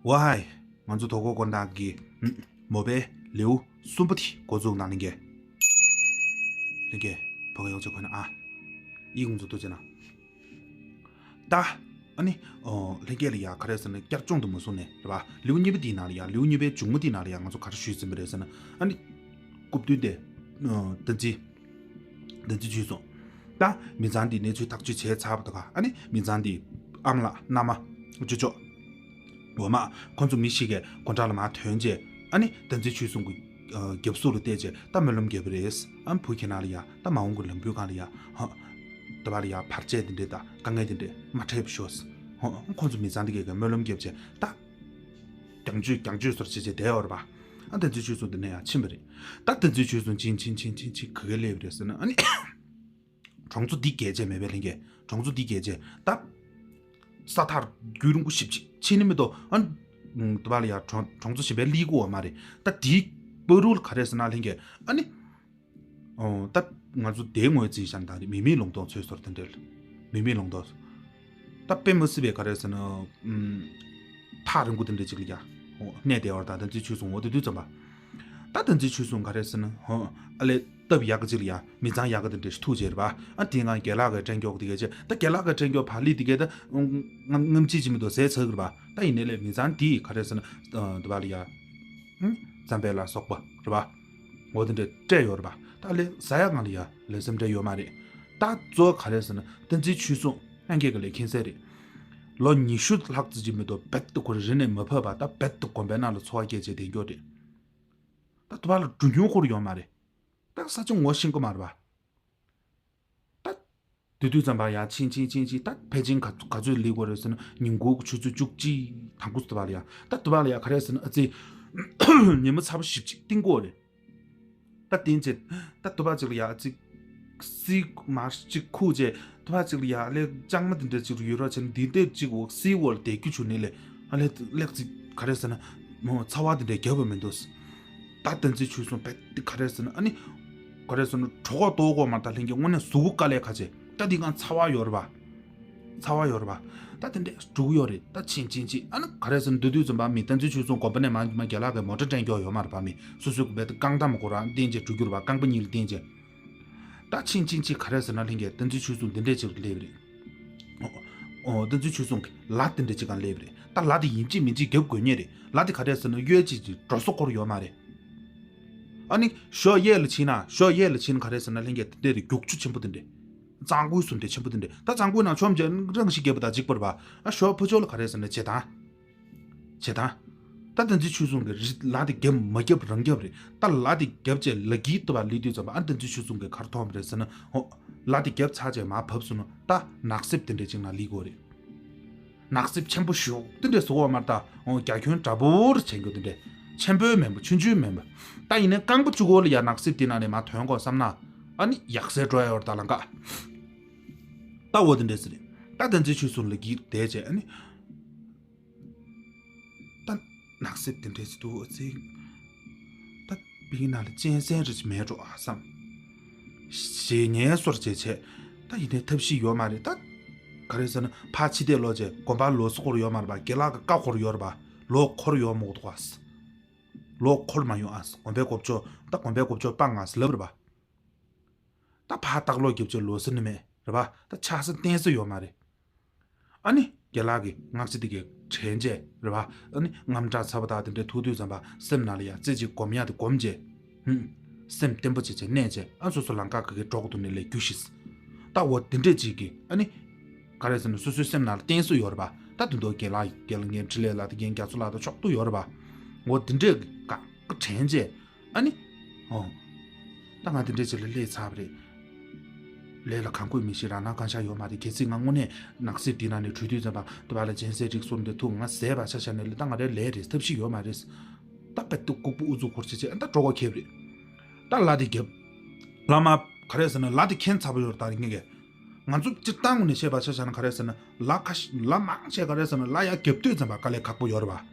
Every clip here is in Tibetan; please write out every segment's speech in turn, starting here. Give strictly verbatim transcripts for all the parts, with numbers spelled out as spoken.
ཝའི། ང་ཚོ་དོ་ཁོ་དགོན་བདག་གི་ཧུམ། མོ་པའི་ལེའུ་གསུམ་པ་དེ་འགོ་འཛུགས་གནང་ལྷན་རྒྱས། ལྷན་རྒྱས་བོད་ཁ་ཡོག་ཅིག་གོ་ན་ཨ། ཡིག་ངོ་ཚོ་ཐུགས་རྗེ་གནང་། ད། ཨ་ནི། ཨོ། ལྷན་རྒྱས་ལ་ཡ་ག་རེ་ཟེར་ན་བསྐྱར་སྦྱོང་དུ་མ་སོང་ནས་རེད་པ། ལེའུ་གཉིས་པ་དེའི་ནང་ལ་ཡ་ལེའུ་གཉིས་པའི་མཇུག་མ་དེའི་ནང་ལ་ཡ་ང་ཚོ་ག་རེ་ཞུས་ཟིན་པ་རེད་ཟེར་ན། ཨ་ནི། སྐུ་བདུན་དེ། ཨོ། བསྟན་འཛིན། བསྟན་འཛིན་ཆོས་སྲུང་། ད་མི་ཚང་དེ་གནས་ཚུལ་ཐག་གཅོད་བྱས་ཚར་བ་དང་ཨ་ནི་མི་ཚང་དེ་ཨ་མ་ལགས་མནའ་མ། ཅོ་ཅོ། འོ་མ། ཁོང་ཚོ་མི་ཞིག་གིས་དགོན་གྲྭ་ལ་མར་ཐོན་རྗེས་ཨ་ནི་བསྟན་འཛིན་ཆོས་སྲུང་གི་ཨ། རྒྱབ་གཟུགས་ལ་བལྟས་རྗེས་ད་སྨོན་ལམ་རྒྱབ་པ་རེད། ཨ་ནི་བུ་ཁྱེད་རང་ལ་ཡ་ད་མ་འོངས་ཀྱི་ལམ་བུའི་སྒང་ལ་ཡ་ཧ། ད་བ་ལ་ཡ་བར་ཆད་དེ་འདྲས་དང་དཀའ་ངལ་དེ་འདྲས་མ་འཕྲད་པ་ཤོག་ཧ། ཁོང་ཚོ་མི་ཚང་དེ་གས་ཀྱི་སྨོན་ལམ་རྒྱབ་རྗེས་ད། རྒྱང་བརྒྱུད་རྒྱང་བརྒྱུད་སོར་བྱེད་བྱེད་བསྡད་ཡོད་རེད་པ། ཨ་བསྟན་འཛིན་ཆོས་སྲུང་དེ་ནས་ཡང་ཕྱིན་པ་རེད། ད་བསྟན་འཛིན་ཆོས་སྲུང་ཕྱིན་ཕྱིན་ཕྱིན་ཕྱིན་ཕྱིན་ག་གེ་སླེབས་རེད་ཟེར་ན་ཨ་ནི། གྲོང་ཚོ་འདི་བརྒལ་བྱས་མེད་པའི་ལྷན་རྒྱས་གྲོང་ཚོ་འདི་བརྒལ་བྱས་ད། ས་ཐག་རྒྱུན་རིང་པོ་ཞེ་པོ་ཅིག་ཕྱིན་ནི་མི་འདུག་ཨ། དུ་བ་ལ་ཡ་གྲོང་གྲོང་ཚོ་གཞན་པའི་ལི་གུ་བ་མ་རེད། ད་དེའི་བར་དུ་ལ་ག་རེ་ཟེར་ན་ལྷན་རྒྱས་ཨ་ནི། ཨོ། ད་ང་ཚོ་དེའི་ངོས་འཛིན་བྱ་ད་རེད། མི་མེད་ལུང་སྟོང་ཚོད་ཟོར་དེ་འདྲ་མི་མེད་ལུང་སྟོང་། ད་དཔེ་མི་སྲིད་པའི་ག་རེ་ཟེར་ན། ཨུམ། ཐག་རིང་པོ་དེ་འདྲ་ཅིག་ལ་ཡ། ཨོ། གནས་བསྡད་པ་རེད། ད་བསྟན་འཛིན་ཆོས་སྲུང་འོ་དེ་དུས་ཙམ་པ། ད་བསྟན་འཛིན་ཆོས་སྲུང་ག་རེ་ཟེར་ན། ཨོ། ཨ་ལས་སྟབས་ཡག་ག་ཅིག་ལ་ཡ་མི་ཚང་ཡག་ག་དེ་འདྲ་ཞིག་ཐུག་བྱས་རེད་པ། ཨ་དེ་སྒང་རྒན་ལགས་ཀྱི་སྤྲད་མགྱོགས་དེ་གས་ཅེ་ད་རྒན་ལགས་ཀྱི་སྤྲད་མགྱོགས་ཕ་ལི་དེ་གས་ད། ཨུམ། ང་ངམ་ཅི་ཅི་མི་འདུག་ཟས་ཚར་གི་རེད་པ། ད་ཡིན་ནའི་ལས་མི་ཚང་དེ་ག་རེ་ཟེར་ན། ཨ་དུ་བ་ལ་ཡ། ཨུམ། རྩམ་པ་ལ་སོགས་པ་རེད་པ། འོ་དེ་འདྲ་སྤྲད་ཡོད་རེད་པ། ད་ལས་ཟ་ཡག་སྒང་ལ་ཡ་ལས་སེམས་ཁྲལ་ཡོད་མ་རེད། ད་གཙོ་བོ་ག་རེ་ཟེར་ན་བསྟན་འཛིན་ཆོས་སྲུང་ལྷན་རྒྱས་ཀྱི་ལས་མཁྱེན་གསལ་རེད། ལོ་ཉི་ཤུ་ལྷག་ཙམ་ཅིག་མི་འདུག་རྦད་དེ་ཁོ་རང་རི་ནས་མ་བབས་པ་ད་རྦད་དེ་དགོན་པའི་ནང་ལ་འཚོ་བ་སྐྱེལ་བྱས་བསྡད་མགྱོགས་རེད། ད་དུ་བ་ལ་འགྲོ་མྱོང་ཁོ་རང་ཡོད་མ་རེད། ད་ས་ཆ་ངོ་ཤེས་ཀྱི་མ་རེད་པ། ད། དེ་དུས་ཙམ་པ་ཡ་ཕྱིན་ཕྱིན་ཕྱིན་ཕྱིན་ད་ཕལ་ཆེར་ག་ག་ཚོད་སླེབས་དགོས་རེད་ཟེར་ན་ཉིན་གུང་གི་ཆུ་ཚོད་བཅུ་གཅིག་དང་པོ་དུ་བ་ལ་ཡ་ད་དུ་བ་ལ་ཡ་ག་རེ་ཟེར་ན་ཨ་ཙི། ཉི་མ་ཚ་པོ་ཞེ་པོ་ཅིག་བཏིང་དགོས་རེད། ད་བཏིང་རྗེས་ད་དུ་བ་ཅིག་ལ་ཡ་ཨ་ཙི། བསིལ་མར་ཅིག་ཁུག་རྗེས་དུ་བ་ཅིག་ལ་ཡ་ལས་ལྕང་མ་དེ་འདྲ་ཅིག་ཡོད་རོགས་བྱས་ན་འདི་འདྲ་ཅིག་འོག་བསིལ་འོག་ལ་བསྡད་རྒྱུ་བྱུང་ནས་ལས་ཨ་ལས་ལེགས་ཅིག་ག་རེ་ཟེར་ན་མོ་ཚ་བ་དེ་འདྲ་རྒྱབ་པ་མི་འདུག་ད་བསྟན་འཛིན་ཆོས་སྲུང་རྦད་དེ་ག་རེ་ཟེར་ན་ཨ་ནི། ག་རེ་ཟེར་ན་གྲོད་ཁོག་ལྟོགས་ཁོག་མ་ད་ལྷན་རྒྱས་དངོས་གནས་གཟུགས་པོ་དཀའ་ལས་ཁག་ཆེ། ད་འདི་གང་ཚ་བ་ཡོད་རེད་པ། ཚ་བ་ཡོད་རེད་པ། ད་དེ་འདྲས་འགྲོ་གི་ཡོད་རེད། ད་ཕྱིན་ཕྱིན་ཕྱིན་ཨ་ནི་ག་རེ་ཟེར་ན་འདི་དུས་ཙམ་པ་མི་བསྟན་འཛིན་ཆོས་སྲུང་དགོན་པ་ནས་མ་མ་རྒན་ལགས་ཀྱི་མོ་ཊ་སྤྲད་མགྱོགས་ཡོད་མ་རེད་པ། མི་སོ་སོའི་རྦད་དེ་རྐང་ཐང་མ་ཁོ་རང་བསྟན་བྱས་འགྲོ་རྒྱུ་རེད་པ། རྐང་པ་གཉིས་ལ་བསྟན་བྱས། ད་ཕྱིན་ཕྱིན་ཕྱིན་ག་རེ་ཟེར་ན་ལྷན་རྒྱས་བསྟན་འཛིན་ཆོས་སྲུང་འདི་འདྲས་ཅིག་སླེབས་རེད། ཨོ། བསྟན་འཛིན་ཆོས་སྲུང་གི་ལ་དེ་འདྲས་ཅིག་གང་སླེབས་རེད། ད་ལ་དེ་ཡིན་གཅིག་མིན་གཅིག་རྒྱབ་དགོས་ངེས་རེད། ལ་དེ་ག་རེ་ཟེར་ན་གཡོལ་ཅིག་ཅིག་འགྲོ་ས་ཁོ་རང་ཡོད་མ་རེད། ཨ་ནི་ཞོགས་གཡས་ལ་ཕྱིན་ན་ཞོགས་གཡས་ལ་ཕྱིན་ན་ག་རེ་ཟེར་ན་ལྷན་རྒྱས་དེ་འདྲས་རེད། རྒྱུག་ཆུ་ཆེན་པོ་དེ་འདྲས། གཙང་ཁུལ་སུ་འདྲས་ཆེན་པོ་དེ་འདྲས། ད་གཙང་ཁུལ་ནང་མཆོང་རྗེས་རང་ཞིག་རྒྱབ་པ་ད་འཇིགས་པ་རེད་པ། ཨ་ཞོགས་ཕུ་ཆོ་ལ་ག་རེ་ཟེར་ན་བྱེ་ཐང་། བྱེ་ཐང་། ད་བསྟན་འཛིན་ཆོས་སྲུང་གི་རི་ལ་དེ་རྒྱབ་མ་རྒྱབ་རང་རྒྱབ་རེད། ད་ལ་དེ་རྒྱབ་བྱས་ལ་གིས་ལྟ་བ་ལི་དུས་ཙམ་པ་ཨ་བསྟན་འཛིན་ཆོས་སྲུང་གི་གར་མཐོང་བ་རེད་ཟེར་ན་ཧོ། ལ་དེ་རྒྱབ་ཚར་བྱས་མར་བབས་སོང་ན་ད་ནགས་གསེབ་དེ་འདྲས་ཅིག་ནང་སླེབས་དགོས་རེད། ནགས་གསེབ་ཆེན་པོ་ཞིག་དེ་འདྲས་བཟོ་བ་མ་རེད་ད། འོ་རྒྱ་ཁྱོན་འདྲ་པོ་རེ་བྱེད་རྒྱུ་དེ་འདྲས། ཆེན་པོའི་མིན་པ་ཆུང་ཆུང་མིན་པ། ད་ཡིན་ནའི་རྐང་པ་གཅིག་པོ་ལ་ཡ་ནགས་གསེབ་དེ་ནང་ནས་མར་ཐོན་དགོས་བསམ་ན། ཨ་ནི་ཡག་སའི་འགྲོ་ཡ་ཡོད་རེད་ད་ལམ་ཁ། ད་འོ་དེ་འདྲས་ཟེར་རེད། ད་བསྟན་འཛིན་ཆོས་སྲུང་ལ་གིས་བསྡད་བྱས་ཨ་ནི། ད་ནགས་གསེབ་དེ་འདྲས་ཅིག་འདུག་ཨ་ཙི། ད་དཔེ་ནང་ལ་གཅན་གཟན་རེ་ཅིག་མེད་འགྲོ་ཨ་བསམ། ཞེད་སྣང་སོར་བྱེད་བྱས། ད་ཡིན་ནའི་ཐབས་ཤེས་ཡོད་མ་རེད་ད། ག་རེ་ཟེར་ན་ཕར་ཕྱི་བལྟས་ལོག་བྱས་དགོན་པ་ལོགས་སུ་འཁོར་ཡོད་མ་རེད་པ། རྒན་ལགས་ཀྱི་བཀའ་འཁོར་ཡོད་རེད་པ། ལོགས་འཁོར་ཡོད་མ་འདུག་ཨ། ལོགས་འཁོར་མ་ཡོང་ཨ། དགོན་པའི་སྒོ་ཕྱོགས་ད་དགོན་པའི་སྒོ་ཕྱོགས་སྤང་ཨ་ཟེར་ལབ་རེད་པ། ད་ཕར་ལྟ་ལོག་རྒྱབ་བྱས་ལོགས་སུ་ནི་མེད་རེད་པ། ད་ཆགས་ས་བརྟེན་ས་ཡོད་མ་རེད། ཨ་ནི་རྒན་ལགས་ཀྱིས་སྔགས་ཆས་དེ་གའི་དྲན་བྱས་རེད་པ། ཨ་ནི་དངངས་སྐྲག་ཚ་པོ་དག་དེ་འདྲའི་ཐུག་དུས་ཙམ་པ་སེམས་ནང་ལ་ཡ་རྩེ་གཅིག་སྒོམ་ཡ་དེ་སྒོམ་བྱས། ཧུམ། སེམས་བརྟན་པོ་བྱས་བྱས་གནས་བྱས་ཨ་སོ་སོ་ལམ་ཁ་ག་གེ་འགྲོ་དགོས་འདུག་ནས་ལས་རྒྱུ་ཞིག་ད་འོ་དེ་འདྲས་ཅིག་གིས་ཨ་ནི། ག་རེ་ཟེར་ན་སོ་སོའི་སེམས་ནང་ལ་བརྟེན་སྲོལ་ཡོད་རེད་པ། ད་དེ་འདྲ་རྒན་ལགས་རྒན་ལགས་ངའི་འཕྲིན་ལས་ལགས་དེ་རྒན་རྒྱ་མཚོ་ལགས་དང་ཕྱོགས་གཏོགས་ཡོད་རེད་པ། འོ་དེ་འདྲས་ཀྱི་ག་ག་དྲན་བྱས། ཨ་ནི། ཨོ། ད་ང་དེ་འདྲས་ཅིག་ལ་སླེབས་ཚར་བ་རེད། ལས་ལ་གང་དགོས་མི་ཤེས་རང་སྣང་གང་ཤར་ཡོད་མ་རེད། གལ་སྲིད་ང་དངོས་གནས་ནགས་གསེབ་འདི་ནང་ནས་བྲོས་དུས་ཙམ་པ་དུ་བ་ལ་སྦྱིན་སྲེག་རིགས་གསུམ་འདི་ཐུག་ང་ཟས་པ་ཆ་བཞག་ནས་ལ་ད་ང་རའི་ལས་རེད་ཐབས་ཤེས་ཡོད་མ་རེད། ད་དཔེ་ཏོག་ལྐུགས་པ་ཨུ་ཚུགས་འཁོར་བྱེད་བྱེད་ཨ་ད་འགྲོ་ག་ཁེབས་རེད། ད་ལ་དེ་རྒྱབ། ལ་མ་ག་རེ་ཟེར་ན་ལ་དེ་མཁྱེན་ཚར་བ་ཡོད་རེད་ད་རིང་ངེད་ཀྱི། ང་ཚོ་སྤྱིར་བཏང་ངོས་ནས་བཤད་པ་ཆ་བཞག་ན་ག་རེ་ཟེར་ན་ལ་ཁ་ཤས་ལ་མང་ཆེ་ག་རེ་ཟེར་ན་ལ་ཡར་རྒྱབ་དུས་ཙམ་པ་དཀའ་ལས་ཁག་པོ་ཡོད་རེད་པ།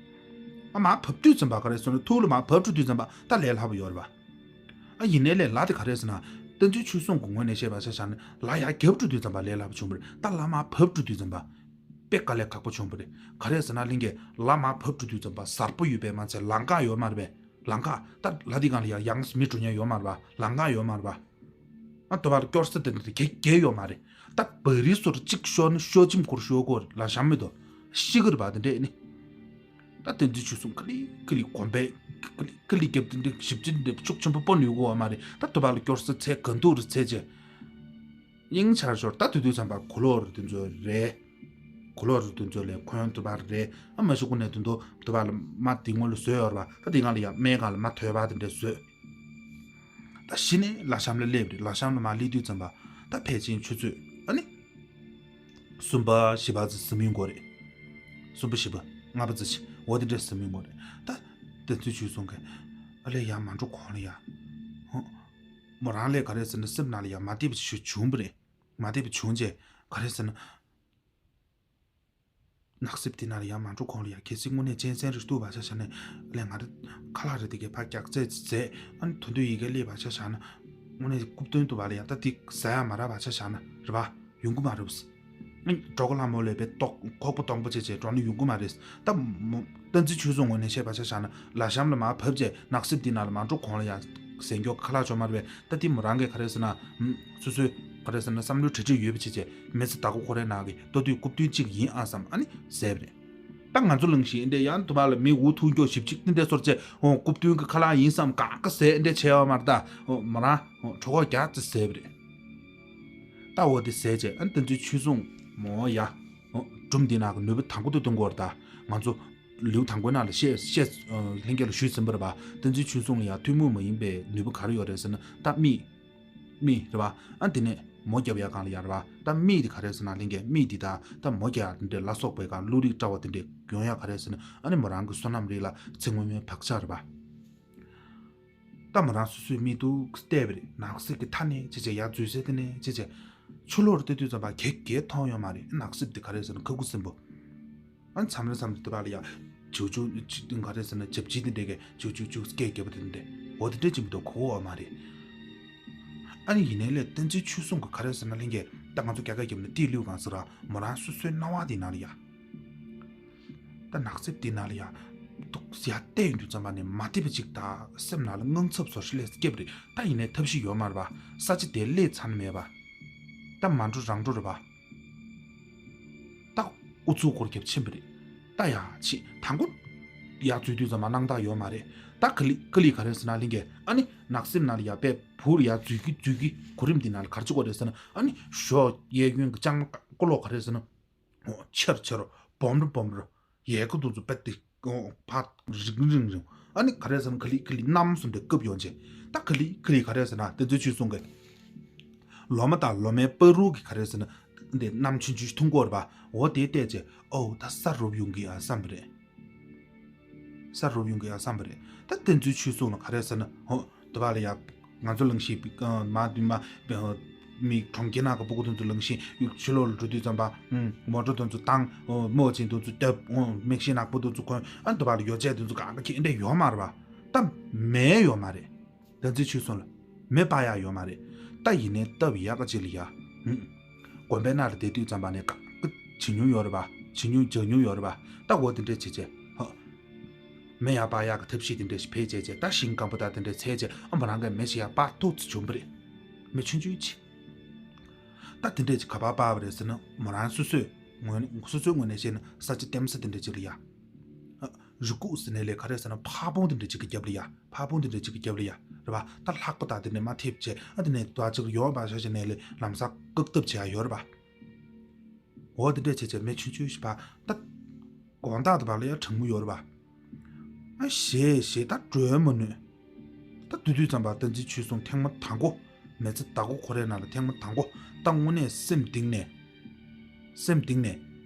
ཨ་མར་བབས་དུས་ཙམ་པ་ག་རེ་ཟེར་ན་ཐུགས་ལ་མར་བབས་འགྲོ་དུས་ཙམ་པ་ད་ལས་སླ་པོ་ཡོད་རེད་པ། ཨ་ཡིན་ནའི་ལས་ལ་དེ་ག་རེ་ཟེར་ན་བསྟན་འཛིན་ཆོས་སྲུང་གི་ངོས་ནས་བཤད་པ་ཆ་བཞག་ན་ལ་ཡར་རྒྱབ་འགྲོ་དུས་ཙམ་པ་ལས་སླ་པོ་བྱུང་བ་རེད། ད་ལ་མར་བབས་འགྲོ་དུས་ཙམ་པ། དཔེ་དཀའ་ལས་ཁག་པོ་བྱུང་བ་རེད། ག་རེ་ཟེར་ན་གླིང་གས་ལ་མར་བབས་འགྲོ་དུས་ཙམ་པ་གཟར་པོ་ཡོད་པས་མ་ཚད་ལམ་ཁ་ཡོད་མ་རེད་པས། ལམ་ཁ་ད་ལ་དེ་གང་ལ་ཡང་ཡང་མི་འགྲོ་ཉན་ཡོད་མ་རེད་པ། ལམ་ཁ་ཡོད་མ་རེད་པ། ཨ་དུ་བ་ལ་སྐྱོར་ས་དེ་འདྲ་གེ་གེ་ཡོད་མ་རེད། ད་བ་རི་སོར་གཅིག་ཤོར་ན་ཤོ་ཆིམ་ཁོར་ཤོ་གོ་ལ་ཤམ་མེད་དོ། ཤི་གི་རེད་པ་དེ་འདྲས་ནི། ད་བསྟན་འཛིན་ཆོས་སྲུང་ཀི་ལི་ཀི་ལི་གོམ་པས་ཀི་ལི་ཀི་ལི་རྒྱབ་དེ་འདྲས་ཞིབ་ཅིན་འདྲས་ཤུགས་ཆེན་པོ་སྤོ་ནུས་གོ་བ་མ་རེད། ད་དུ་བ་ལ་སྐྱོར་ས་ཚད་ག་འདུག་རེད་ཚད་ཅེ། དབྱིངས་ཆར་ཤོར་ད་དུས་དུས་ཙམ་པ་གུ་ལོར་དེ་ཚོ་རེད། གུ་ལོར་དེ་ཚོ་ལས་ཁོན་དུ་བར་རེད། ཨ་མ་ཤི་ཀུ་ནས་དུ་དུ་དུ་བ་ལ་མ་དེ་ངོ་ལ་བཟོས་ཡོད་ར་བ། ད་དེ་ང་ལ་ཡ་མའི་གང་ལ་མ་ཐོས་པ་དེ་འདྲས་བཟོས། ད་གཞི་ནས་ལ་ཤམ་ལ་སླེབས་རེད། ལ་ཤམ་ལ་མ་སླེབས་དུས་ཙམ་པ་ད་ཕལ་ཆེན་ཆུ་ཚོད་ཨ་ནི་གསུམ་པ་བཞི་པ་ཙི་ཟི་མིན་གོ་རེད། གསུམ་པ་བཞི་པ་ལྔ་པ་ཙི་ཆི་འོ་དེ་འདྲས་ཟི་མིན་གོ་རེད། ད་དེ་ཚོའི་ཆུ་སོང་གི་ཨ་ལས་ཡ་མ་འགྲོ་གོང་ལ་ཡ། ཧོ། མོ་རང་ལས་ག་རེ་ཟེར་ན་སེམས་ནང་ལ་ཡ་མ་བདེ་བ་ཞིག་བྱུང་བ་རེད། མ་བདེ་བ་བྱུང་རྗེས་ག་རེ་ཟེར་ན། ནག་སིབ་དེ་ན་ལ་ཡ་མ་འགྲོ་གོང་ལ་ཡ་གལ་སྲིད་དངོས་གནས་གཅན་གཟན་རེ་ལྟུ་བ་ཆ་བཞག་ན་ལས་ང་རེ་ཁ་ལག་རེ་དེ་གའི་ཕ་རྒྱག་རྩེ་རྩེ་ཨ་ནི་དོན་དུ་ཡི་གེ་ལས་བ་ཆ་བཞག་ན་དངོས་གནས་རྐུབ་སྟོན་དུ་བ་ལ་ཡ་ད་དེ་ཟ་ཡ་མ་ར་བ་ཆ་བཞག་ན་རེད་བ་ཡོང་གི་མ་རེད། གྲོགས་ལྷ་མོ་ལས་པའི་ཏོག་ཁོག་པ་སྟོང་པ་བྱས་བྱས་འགྲོ་ན་ཡོང་གི་མ་རེད། ད་མོ་བསྟན་འཛིན་ཆོས་སྲུང་ངོས་ནས་བཤད་པ་ཆ་བཞག་ན་ལ་གཤམ་ལ་མར་བབས་བྱས་ནག་སིབ་འདི་ནང་ལ་མ་འགྲོ་གོང་ལ་ཡང་ཟས་མགྱོགས་ཁ་ལག་ཆོག་མ་རེད་པས། ད་འདི་མོ་རང་གིས་ག་རེ་ཟེར་ན་སོ་སོའི་ག་རེ་ཟེར་ན་བསམ་བློའི་གྲ་སྒྲིག་ཡོད་པ་བྱས་བྱས་མི་ཚེ་ལྟ་སྐོར་ཁོ་རའི་ནང་གི་ལྟ་དུས་རྐུབ་སྟོན་གཅིག་ཡིན་ཨ་བསམ་ཨ་ནི་ཟས་པ་རེད། ད་ང་ཚོ་ལང་ཤི་འདྲས་ཡང་དུ་བ་ལ་མི་འུ་ཐུག་མགྱོགས་ཞིབ་ཅིག་འདི་འདྲས་སོར་བྱས་ཨོ་རྐུབ་སྟོན་གྱི་ཁ་ལག་ཡིན་བསམ་ག་ག་ཟས་འདྲས་བྱས་བ་མ་རེད། ད་ཨོ་མོ་རང་ཨོ་གྲོད་ཁོག་རྒྱགས་ཙི་ཟས་པ་རེད། ད་འོ་དེ་ཟས་བྱས་ཨ་ནི་བསྟན་འཛིན་ཆོས་སྲུང་མོ་ཡ། སྒྲུང་འདི་ནང་གི་ནུས་པ་དང་པོ་དེ་སྟོན་དགོས་རེད་ད། ང་ཚོ་ལེའུ་དང་པོའི་ནང་ལ་བཤད་བཤད་ལྷན་རྒྱས་ལ་ཞུས་ཟིན་པ་རེད་པ། བསྟན་འཛིན་ཆོས་སྲུང་ལ་ཡང་ཐུན་མོང་མ་ཡིན་པའི་ནུས་པ་ག་རེ་ཡོད་རེད་ཟེར་ན་ད་མིག་མིག་རེད་པ། ཨ་དེ་ནས་མོ་རྒྱབ་ཡ་གང་ལ་ཡ་རེད་པ། ད་མིག་དེ་ག་རེ་ཟེར་ན་ལྷན་རྒྱས་མིག་དེ་ད་ད་མོ་རྒྱ་ཡ་དེ་འདྲའི་ལ་སོགས་པའི་གང་བློ་རིག་བཀྲ་བ་དེ་འདྲས་ཡོང་ཡ་ག་རེ་ཟེར་ན་ཨ་ནི་མོ་རང་གི་བསོད་ནམས་རིགས་ལ་ཚེ་སྔོན་མའི་བག་ཆགས་རེད་པ། ད་མོ་རང་སོ་སོའི་མིག་ཏུ་བལྟས་པ་རེད། ནགས་གསེབ་ཀྱི་མཐའ་ནས་ཅི་བྱས་ཡར་འཛུལ་སའི་དེ་ནས་ཅི་བྱས། ཆུ་ལོག་ལྟ་དུས་ཙམ་པ་གེགས་གེགས་མཐོང་ཡོད་མ་རེད། ནགས་གསེབ་དེ་ག་རེ་ཟེར་ན་ཁ་ཁུ་སིམ་པོ། ཨ་མཚམས་རེ་མཚམས་རེ་དེ་བ་ལ་ཡ། བྱིའུ་ཆུང་ག་རེ་ཟེར་ན་བྱབ་ཆི་དེ་འདྲས་ཀྱི་བྱིའུ་ཆུང་ཆུང་སྐད་རྒྱབ་པ་དེ་འདྲས་འོ་དེ་འདྲས་ཅིག་མི་འདུག་གོ་བ་མ་རེད། ཨ་ནི་ཡིན་ནའི་ལས་བསྟན་འཛིན་ཆོས་སྲུང་གི་ག་རེ་ཟེར་ན་ལྷན་རྒྱས་ད་ང་ཚོ་རྒྱ་སྐད་རྒྱབ་ན་ཏི་ལིའུ་གང་ཟེར་ར་མོ་རང་སོ་སོའི་སྣང་བ་དེ་ནང་ལ་ཡ། ད་ནགས་གསེབ་དེ་ནང་ལ་ཡ། འདུག་ཡ་བལྟས་ཡོང་དུས་ཙམ་པ་ནས་མ་བདེ་བ་ཅིག་ད་སེམས་ནང་ལ་དངངས་འཚབ་བཟོ་ཞིག་ལས་སྐྱེབ་རེད། ད་ཡིན་ནའི་ཐབས་ཤེས་ཡོད་མ་རེད་པ། ས་ཆ་དེ་ལས་ཚར་ནི་མེད་པ། ད་མ་འགྲོ་རང་འགྲོ་རེད་པ། ད་ཨུ་ཚུགས་སྐོར་རྒྱབ་ཕྱིན་པ་རེད། ད་ཡ་ཆི་དང་པོ་ཡ་འཛུལ་དུས་ཙམ་པ་སྣང་དག་ཡོད་མ་རེད། ད་ཀ་ལི་ཀ་ལི་ག་རེ་ཟེར་ན་ལྷན་རྒྱས་ཨ་ནི་ནགས་གསེབ་ནང་ལ་ཡ་པས་བུར་ཡ་འཛུལ་གི་འཛུལ་གི་གོ་རིམ་འདི་ནང་ལ་ག་རེ་བྱེད་དགོས་རེད་ཟེར་ན་ཨ་ནི་ཞོགས་གཡས་གཡོན་གྱི་ལྕང་མ་ཀོ་ལོག་ག་རེ་ཟེར་ན། ཨོ་ཆེར་ཆེར་སྦོམ་རུ་སྦོམ་རུ་ཡལ་ག་དུ་ཚུ་པད་དེ་ཨོ་ཕ་རིང་རིང་རིང་ཨ་ནི་ག་རེ་ཟེར་ན་ག་ལི་ག་ལི་གནམ་གསུམ་དེ་བཀབ་ཡོང་ཆེ། ད་ག་ལི་ག་ལི་ག་རེ་ཟེར་ན་དེ་ཚོའི་ཆུ་སོང་གི་ལོ་མ་དང་ལོ་མའི་པ་རུ་གི་ག་རེ་ཟེར་ན་འདི་གནམ་ཆུང་ཆུང་ཐུང་གོར་བ་འོ་དེ་བལྟས་ཆེ། ཨོ་ད་ས་རུབ་ཡོང་གི་ཨ་བསམ་པ་རེད། ས་རུབ་ཡོང་གི་ཨ་བསམ་པ་རེད། ད་དེ་ཚོའི་ཆུ་སོང་ལ་ག་རེ་ཟེར་ན་ཧོ། དུ་བ་ལ་ཡ། ང་ཚོ་ལང་ཤི་མ་དུ་མ། མི་གྲོང་ཁྱེར་ནང་གི་སྤུ་གུ་དེ་ཚོ་ལང་ཤི་ཕྱི་ལོགས་ལ་འགྲོ་དུས་ཙམ་པ། མོ་ཊ་དེ་ཚོ་བཏང་། མོ་ཆེན་དེ་ཚོ་བཏབ། མིག་ཤེལ་ནག་པོ་དེ་ཚོ་གོན། ཨ་དུ་བ་ལ་ཡོ་བྱད་དེ་ཚོ་གང་ག་ཁྱེར་འདྲ་ཡོད་མ་རེད་པ། ད་མེད་ཡོད་མ་རེད། ད་ཚིག་ཆུད་སོང་ལ། མེ་སྤར་ཡག་ཡོད་མ་རེད། ད་ཡིན་ནའི་སྟབས་ཡག་ག་ཅིག་ལ་ཡ། དགོན་པའི་ནང་ལ་བསྡད་དུས་ཙམ་པ་ནས་གང་ག་བྱེད་མྱོང་ཡོད་རེད་པ། བྱེད་མྱོང་རྒྱག་མྱོང་ཡོད་རེད་པ། ད་འོ་དེ་འདྲས་བྱེད་བྱེད། མེ་ཡར་སྤར་ཡག་གི་ཐབས་ཤེས་དེ་འདྲས་ཞིག་བེད་སྤྱད་བྱས། ད་ཞིང་སྐམ་པོ་དང་དེ་འདྲས་འཚོལ་བྱས། ཨ་མོ་རང་གིས་མེ་ཞིག་ཡར་སྤར་ཐུབ་ཙམ་བྱུང་བ་རེད། མེ་ཆུང་ཆུང་ཅིག་ད་དེ་འདྲས་ཅིག་ག་པར་སྤར་བ་རེད་ཟེར་ན། མོ་རང་སོ་སོའི་ངོས་ནས། སོ་སོའི་ངོས་ནས་བཤད་ན་ས་ཆ་ལྟེམ་ས་དེ་འདྲས་ཅིག་ལ་ཡ། རི་ཁུག་ཟེར་ནའི་ལས་ག་རེ་ཟེར་ན་ཕ་བོང་དེ་འདྲས་ཅིག་གི་རྒྱབ་ལ་ཡ། ཕ་བོང་དེ་འདྲས་ཅིག་གི་རྒྱབ་ལ་ཡ། རེད་པ། ད་ལྷགས་པ་དང་དེ་འདྲས་མར་ཐེབས་བྱས། ཨ་དེ་ནས་དོ་ཅིག་ཡོང་བ་ཤ་ཤ་ནའི་ལས་ལམ་སང་བཀག་ཐབས་བྱེད་ཡ་ཡོད་རེད་པ། འོ་དེ་འདྲས་བྱས་བྱས་མེ་ཆུང་ཆུང་ཞིག་སྤར། ད་དགོང་དག་དེ་བ་ལ་ཡ་གྲང་མོ་ཡོད་རེད་པ། ཨ་ཞེས་ཞེས་ད་བྲོས་མ་ནུས། ད་དེ་དུས་ཙམ་པ་བསྟན་འཛིན་ཆོས་སྲུང་ཐེངས་མ་དང་པོ། མི་ཚེ་ད་གོ་ཁོ་རའི་ནང་ལ་ཐེངས་མ་དང་པོ། ད་དངོས་གནས་སེམས་གཏིང་ནས། སེམས་གཏིང་ནས།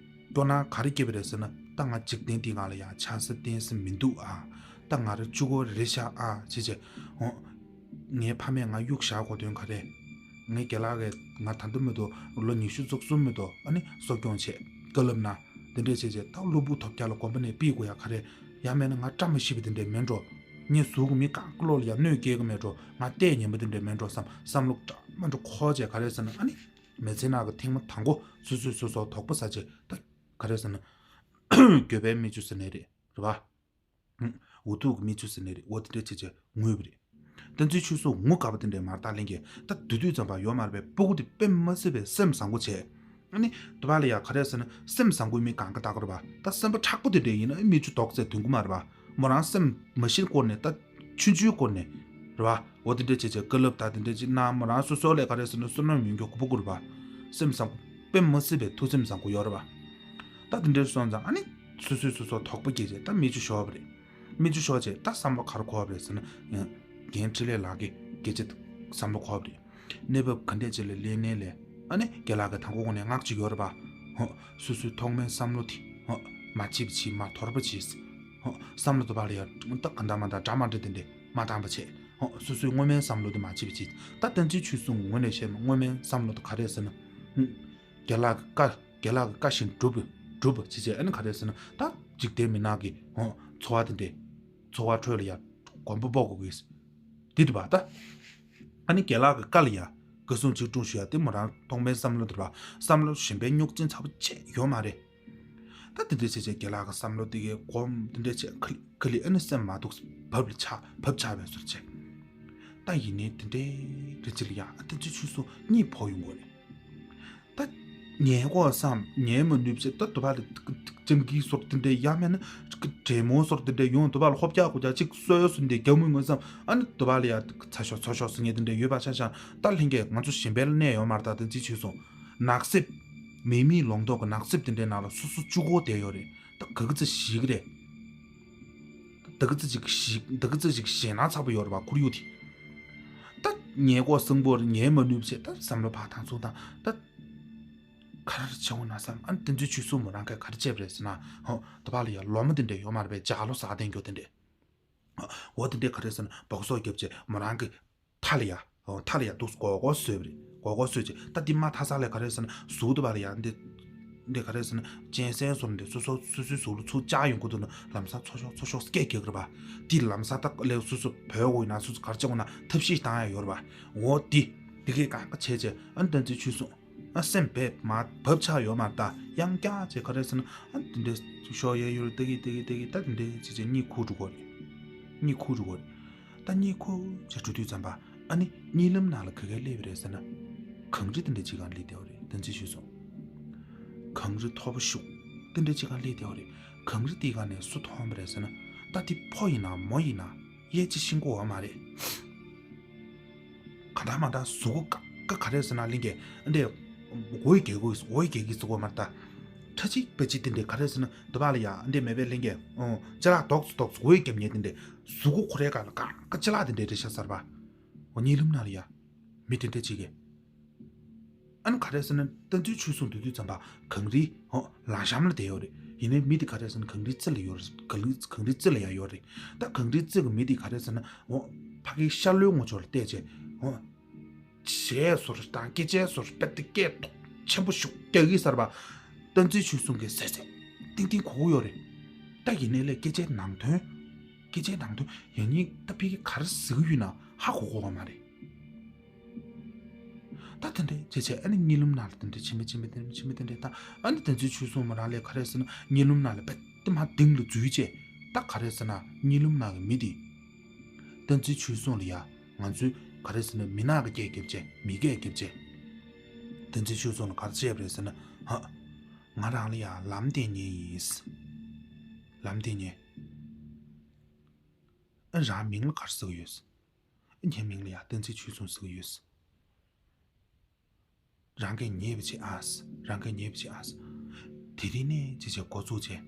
སྐྱོ་སྣང་ག་རེ་སྐྱེས་པ་རེད་ཟེར་ན། ད་ང་འཇིག་རྟེན་འདིའི་སྒང་ལ་ཡང་ཆགས་ས་གཏན་ས་མི་འདུག་ཨ། ད་ང་རང་གཅིག་པོ་རེད་ཤག་ཨ་བྱས་བྱས། འོ། ངའི་ཕ་མས་ང་གཡུག་བཞག་དགོས་དོན་ག་རེ། ངའི་རྒན་ལགས་ཀྱིས་ང་ད་དུང་མི་འདུག་ལོ་ཉི་ཤུ་རྩ་གསུམ་མི་འདུག་ཨ་ནི་གསོ་སྐྱོང་བྱས། བཀའ་སློབ་གནང་། དེ་འདྲས་བྱས་བྱས། ད་གློ་བུར་ཐོལ་རྒྱག་ལ་དགོན་པ་ནས་ཕུད་དགོས་ཡ་ག་རེ། ཡང་མིན་ན་ང་བཀྲ་མ་ཤིས་པ་དེ་འདྲས་མེད་འགྲོ། ངའི་གཟུགས་ཀྱི་མི་གང་ག་བློ་ལ་ཡང་གནོད་སྐྱེལ་གི་མེད་འགྲོ། ང་ལྟས་ངན་པ་དེ་འདྲས་མེད་འགྲོ་བསམ། བསམ་བློ་འདྲ་མི་འདྲ་འཁོར་བྱས་ག་རེ་ཟེར་ན། ཨ་ནི་མི་ཚེ་ནང་གི་ཐེངས་མ་དང་པོ་སོ་སོས་སོ་སོར་དོགས་པ་ཟ་བྱས། ད་ ག་རེ་ཟེར་ན། འགྱོད་པའི་མིག་ཆུ་ཟེར་ནའི་རེད། རེད་པ། འུ་ཐུག་གི་མིག་ཆུ་ཟེར་ནའི་རེད། འོ་དེ་འདྲ་བྱས་བྱས་ངུས་པ་རེད། བསྟན་འཛིན་ཆོས་སྲུང་ངུ་དགའ་པོ་དེ་འདྲ་མ་རེད། ད་ལྷན་རྒྱས་ད་དུས་དུས་ཙམ་པ་ཡོད་མ་རེད་པས། སྤུ་གུ་དེ་དཔེ་མ་སྲིད་པའི་སེམས་བཟང་པོ་བྱས། ཨ་ནི་དེ་བ་ལ་ཡ་ག་རེ་ཟེར་ན་སེམས་བཟང་པོའི་མི་གང་ག་ད་ག་རེད་པ། ད་སེམས་པ་མཁྲེགས་པོ་དེ་འདྲ་ཡིན་ན་མིག་ཆུ་རྡོག་རྩ་ཐོན་གི་མ་རེད་པ། མོ་རང་སེམས་མ་གཞིར་བསྐོར་ནས་ད་ཆུང་ཆུང་བསྐོར་ནས་རེད་པ། འོ་དེ་འདྲ་བྱས་བྱས་བཀའ་སློབ་ད་དེ་འདྲ་ཅིག་གནང་། མོ་རང་སོ་སོ་ལ་ག་རེ་ཟེར་ན་བསོད་ནམས་ཡོད་མཁན་གོ་པོ་དགོས་རེད་པ། སེམས་བཟང་པོ་དཔེ་མ་སྲིད་པའི་ཐུགས་སེམས་བཟང་པོ་ཡོད་རེད་པ། ད་དེ་འདྲ་སོང་ཙང་ཨ་ནི་སོ་སོས་སོ་སོ་དོགས་པ་སྐྱེས་བྱས་ད་མིག་ཆུ་ཤོར་བ་རེད། མིག་ཆུ་ཤོར་བྱས་ད་བསམ་བློ་ག་རེ་འཁོར་བ་རེད་ཟེར་ན། རྒན་འཕྲིན་ལས་ལགས་ཀྱིས་སྐད་ཆ་བསམ་བློ་འཁོར་བ་རེད། གནས་བབ་ག་འདྲས་ཅིག་ལ་སླེབས་ནའི་ལས། ཨ་ནི་རྒན་ལགས་ཀྱིས་དང་པོ་ངོས་ནས་ངག་ཅིག་ཡོད་རེད་པ། ཧོ། སོ་སོའི་ཐོག་མའི་བསམ་བློ་དེ། ཧོ། མ་བརྗེད་པ་བྱེད། མ་དོར་བ་བྱེད། ཧོ། བསམ་བློ་དེ་བ་ལ་ཡ་ད་ག་འདྲ་མ་འདྲ་འདྲ་མ་འདྲ་དེ་འདྲས་མ་བཏང་བ་བྱེད། ཧོ། སོ་སོའི་སྔོན་མའི་བསམ་བློ་དེ་མ་བརྗེད་པ་བྱེད། ད་བསྟན་འཛིན་ཆོས་སྲུང་ངོས་ནས་བཤད་ན་སྔོན་མའི་བསམ་བློ་དེ་ག་རེ་ཟེར་ན། ཧུམ། རྒན་ལགས་ཀྱི་བཀའ། རྒན་ལགས་ཀྱི་བཀའ་བཞིན་སྒྲུབ་པ་སྒྲུབ་པ་བྱེད་བྱས། ཨ་ནི་ག་རེ་ཟེར་ན་ད་འཇིག་རྟེན་མི་ནག་གི། ཧོ། འཚོ་བ་དེ་འདྲས། འཚོ་བ་ཁྲོད་ལ་ཡ་གོམ་པ་སྤོ་དགོས་ཀྱི། དེ་འདྲས་པ་ད། ཨ་ནི་རྒན་ལགས་ཀྱི་བཀའ་ལ་ཡ་བཀའ་སྲུང་ཅིག་སྲུང་ཞུ་ཡ་དེ་མོ་རང་ཐོག་མའི་བསམ་བློ་དེ་རེད་པ། བསམ་བློ་གཞན་པའི་རྙོག་འཛིང་ཚ་པོ་བྱས་ཡོད་མ་རེད། ད་དེ་འདྲས་བྱས་བྱས་རྒན་ལགས་ཀྱི་བསམ་བློ་དེ་གའི་གོམ་དེ་འདྲས་བྱས་ཁ་ལི་ཁ་ལི། ཨ་ནི་སེམས་མ་སྡུག་བབ་ལ་ཆགས། བབ་ཆགས་པའི་བཟོ་འདྲ་བྱས། ད་ཡིན་ནའི་དེ་འདྲའི་རེ་ཅིག་ལ་ཡ་ཨ་བསྟན་འཛིན་ཆོས་སྲུང་གཉིད་ཕོག་ཡོང་གོ་ནས། ད་ཉལ་དགོས་བསམ། ཉལ་མ་ནུས་བྱས་ད་དེ་བ་ལ་སྤྱང་ཀི་སོགས་དེ་འདྲས། ཡང་མིན་ན་དྲེད་མོང་སོགས་དེ་འདྲས་ཡོང་། དེ་བ་ལ་ཧོབ་རྒྱག་ཧོབ་རྒྱག་ཅིག་གསོད་ཟེར་འདྲས་རྒྱག་མི་དགོས་བསམ། ཨ་ནི་དེ་བ་ལ་ཡ་ཚ་ཤོག་ཚ་ཤོག་ཟེར་མཁན་དེ་འདྲས་ཡོད་པ་ཆ་བཞག་ན། ད་ལྷན་རྒྱས་ང་ཚོ་གཞན་པའི་ལ་གནས་ཡོད་མ་རེད། ད་བསྟན་འཛིན་ཆོས་སྲུང་ནགས་གསེབ། མེ་མེ་ལོང་ཏོག་གི་ནགས་གསེབ་དེ་འདྲའི་ནང་ལ་སོ་སོ་གཅིག་པོ་བསྡད་ཡོད་རེད། ད་ག་གི་ཚེ་ཞིག་རེད། ད་ག་ཚེ་ཅིག་ཞིག་ད་ག་ཚེ་ཅིག་ཞེད་སྣང་ཚ་པོ་ཡོད་རེད་པ། ཁོར་ཡུག་དེ། ད་ཉལ་དགོས་བསམ་གྱི་ཡོད་རེད། ཉལ་མ་ནུས་བྱས་ད་བསམ་བློ་ཕར་བཏང་ཚུར་བཏང་། ད་ག་རེ་བྱེད་དགོས་ན་བསམ། ཨ་ནི་བསྟན་འཛིན་ཆོས་སྲུང་མོ་རང་གིས་ག་རེ་བྱས་པ་རེད་ཟེར་ན། ཧོ། དེ་བ་ལ་ཡ་ལོ་མ་དེ་འདྲས་ཡོད་མ་རེད་པས། ལྗགས་ལོ་ཟ་བསྡད་རྒྱུ་དེ་འདྲས། འོ་དེ་འདྲས་ག་རེ་ཟེར་ན་སྦག་སོག་བརྒྱབ་བྱས་མོ་རང་གི་མཐའ་ལ་ཡ། འོ་མཐའ་ལ་ཡ་འདུག་སེ་སྒོར་སྒོར་བཟོས་པ་རེད། སྒོར་སྒོར་བཟོས་བྱས་ད་འདི་མ་ཐ་ས་ལ་ག་རེ་ཟེར་ན་གཟུགས་དེ་བ་ལ་ཡ་འདི། འདི་ག་རེ་ཟེར་ན་གཅན་གཟན་བཟོ་འདྲས་སོ་སོ་སོ་སོའི་གཟུགས་ལ་ཚུར་བཅག་ཡོང་གི་འདུག་ན་ལམ་སང་ཚོ་ཤོག་ཚོ་ཤོག་སྐད་རྒྱག་གི་རེད་པ། དེ་ལམ་སང་ད་ལས་སོ་སོ་བོས་དགོས་ཡིན་ན་སོ་སོ་ག་རེ་བྱེད་དགོས་ན་ཐབས་ཤེས་བཏང་ཡ་ཡོད་རེད་པ། འོ་དེ་དེ་གས་གང་ག་བྱས་བྱས་ཨ་ནི་བསྟན་འཛིན་ཆོས་སྲུང་། ཨ་སེམས་བབ་མ་བབ་ཆགས་ཡོད་མ་རེད། ད་ཡང་བསྐྱར་བྱས་ག་རེ་ཟེར་ན་ཨ་དེ་འདྲས་ཤོག་ཡ་ཡོད་རེད། ད་གི་ད་གི་ད་གི་ད་དེ་འདྲས་བྱས་བྱས་གཉིད་ཁུག་འགྲོ་གི་རེད། གཉིད་ཁུག་འགྲོ་གི་རེད། ད་གཉིད་ཁུག་བྱས་འགྲོ་དུས་ཙམ་པ་ཨ་ནི་གཉིད་ལམ་ནང་ལ་ག་གས་སླེབས་པ་རེད་ཟེར་ན། གངས་རི་དེ་འདྲས་ཅིག་སྒང་སླེབས་བསྡད་པ་རེད། བསྟན་འཛིན་ཆོས་སྲུང་། གངས་རི་མཐོ་པོ་ཤུགས་དེ་འདྲས་ཅིག་སྒང་སླེབས་བསྡད་པ་རེད། གངས་རི་དེའི་སྒང་ནས་སུ་མཐོང་བ་རེད་ཟེར་ན། ད་དེ་ཕོ་ཡིན་ན་མོ་ཡིན་ན་དབྱེ་ཅིག་ཤེས་གོ་བ་མ་རེད། ག་འདྲ་མ་འདྲ་གཟུགས་པོ་ཀ་ཀ་ག་རེ་ཟེར་ན་གླིང་གས་འདི་འོ་ཡི་རྒྱལ་གོ་འོ་ཡི་རྒྱལ་གི་གཟུགས་པོ་མ་ད་ཁྲ་ཅིག་པ་ཅིག་དེ་འདྲས་ག་རེ་ཟེར་ན་དུ་བ་ལ་ཡ་འདི་མེད་པའི་གླིང་གས་ཨོ་ཅ་ལག་རྡོག་རྡོག་འོ་ཡི་རྒྱབ་ཉེ་དེ་འདྲས་གཟུགས་པོ་ཁོ་རའི་ཀ་ལ་ཀ་ཀ་ཅ་ལག་དེ་འདྲས་རེད་ཤག་ཟེར་བ། འོ་གཉིད་ལམ་ན་ལ་ཡ་མི་དེ་འདྲས་ཅིག་གས། ཨ་ནི་ག་རེ་ཟེར་ན་བསྟན་འཛིན་ཆོས་སྲུང་དུས་དུས་ཙམ་པ་གངས་རིའི་ཧོ་ལ་གཤམ་ལ་བསྡད་ཡོད་རེད། ཡིན་ནའི་མི་དེ་ག་རེ་ཟེར་ན་གངས་རིའི་རྩེ་ལ་ཡོད་རེད། གངས་རི་གངས་རིའི་རྩེ་ལ་ཡང་ཡོད་རེད། ད་གངས་རིའི་རྩེ་གི་མི་དེ་ག་རེ་ཟེར་ན་ཧོ་ཕ་གིའི་ཤར་ལྷོའི་ངོས་ཕྱོགས་ལ་བལྟས་བྱས་ཧོ་གཞས་བཟོ་རེ་དང་སྐད་ཆའི་བཟོ་རེ་དཔེ་དེ་སྐད་ཐོག་ཆེན་པོ་ཞིག་རྒྱག་གི་ཟེར་བ། བསྟན་འཛིན་ཆོས་སྲུང་གི་ཟེར་ཟེར་ཏིང་ཏིང་གོ་གི་ཡོད་རེད། ད་ཡིན་ནའི་ལས་སྐད་ཆའི་ནང་དོན་སྐད་ཆའི་ནང་དོན་ཡང་སྙིང་ད་ཕ་གི་ག་རེ་ཟེར་གི་ཡོད་ན་ཧ་གོ་གོ་བ་མ་རེད། ད་དེ་འདྲས་བྱས་བྱས་ཨ་ནི་གཉིད་ལམ་ནང་ལ་དེ་འདྲས་ཕྱིན་པ་ཕྱིན་པ་དེ་འདྲས་ཕྱིན་པ་དེ་འདྲས་ད་ཨ་ནི་བསྟན་འཛིན་ཆོས་སྲུང་མོ་རང་ལས་ག་རེ་ཟེར་ན་གཉིད་ལམ་ནང་ལ་རྦད་དེ་མར་གཏིང་ལ་འཛུལ་བྱས་ད་ག་རེ་ཟེར་ན་གཉིད་ལམ་ནང་གི་མི་དེ་བསྟན་འཛིན་ཆོས་སྲུང་ལ་ཡ་ང་ཚོས་ག་རེ་ཟེར་ན་མི་ནག་གི་སྐད་རྒྱབ་བྱས་མི་སྐད་རྒྱབ་བྱས་བསྟན་འཛིན་ཆོས་སྲུང་ལ་ག་རེ་བྱས་པ་རེད་ཟེར་ན་ཧ་ང་རང་ལ་ཡ་ལམ་སྟོན་མཁན་ཡིན། ལམ་སྟོན་མཁན། ཨ་རང་མིང་ལ་ག་རེ་ཟེར་གི་ཡོད། ངའི་མིང་ལ་ཡ་བསྟན་འཛིན་ཆོས་སྲུང་ཟེར་གི་ཡོད། རང་གིས་ཉེས་པ་བྱེད་ཨ། རང་གིས་ཉེས་པ་བྱེད་ཨ། དེ་རིང་ནས་ཅི་བྱེད་འགོ་བཙུགས་བྱས།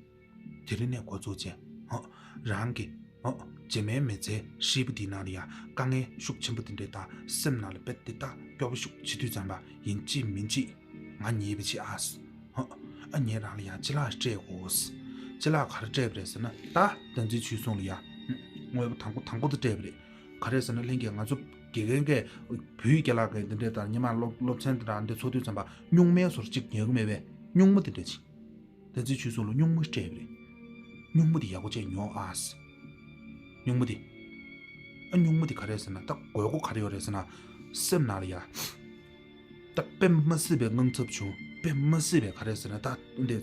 དེ་རིང་ནས་འགོ་བཙུགས་བྱས། ཧོ། རང་གི་ཧོ། བྱེ་མའི་མི་ཚེ་ཧྲིལ་པོ་འདིའི་ནང་ལ་ཡ་དཀའ་ངལ་ཤུགས་ཆེན་པོ་དེ་འདྲས་དང་སེམས་ནང་ལ་རྦད་དེ་ད་སྐྱོ་པོ་ཤུགས་ཆེ་དུས་ཙམ་པ་ཡིན་གཅིག་མིན་གཅིག་ང་ཉེས་པ་བྱེད་ཨ། ཧོ། ཨ་ངས་རང་ལ་ཡ་ཅ་ལག་སྤྲད་དགོས། ཅ་ལག་ག་རེ་སྤྲད་པ་རེད་ཟེར་ན་ད་བསྟན་འཛིན་ཆོས་སྲུང་ལ་ཡ། དངོས་པོ་དང་པོ་དང་པོ་དེ་སྤྲད་པ་རེད། ག་རེ་ཟེར་ན་ལྷན་རྒྱས་ང་ཚོ་དགེ་རྒན་གྱིས་བོད་ཡིག་རྒན་ལགས་ཀྱིས་འདི་འདྲས་དང་ཉི་མ་སློབ་སློབ་ཚན་དེ་དང་འདི་ཚོགས་དུས་ཙམ་པ་སྨྱུག་མའི་ཟུར་གཅིག་ཉོ་གི་མེད་པས་སྨྱུག་མ་དེ་འདྲས་ཅིག་བསྟན་འཛིན་ཆོས་སྲུང་ལ་སྨྱུག་མ་སྤྲད་པ་རེད། སྨྱུག་མ་དེ་ཡག་པོ་བྱས་ཉོ་ཨ། སྨྱུག་མ་དེ། ཨ་སྨྱུག་མ་དེ་ག་རེ་ཟེར་ན་ད་དགོས་མཁོ་ག་རེ་ཡོད་རེད་ཟེར་ན། སེམས་ནང་ལ་ཡ། ད་དཔེ་མ་སྲིད་པའི་དངངས་འཚབ་བྱུང་དཔེ་མ་སྲིད་པའི་ག་རེ་ཟེར་ན་ད་འདི།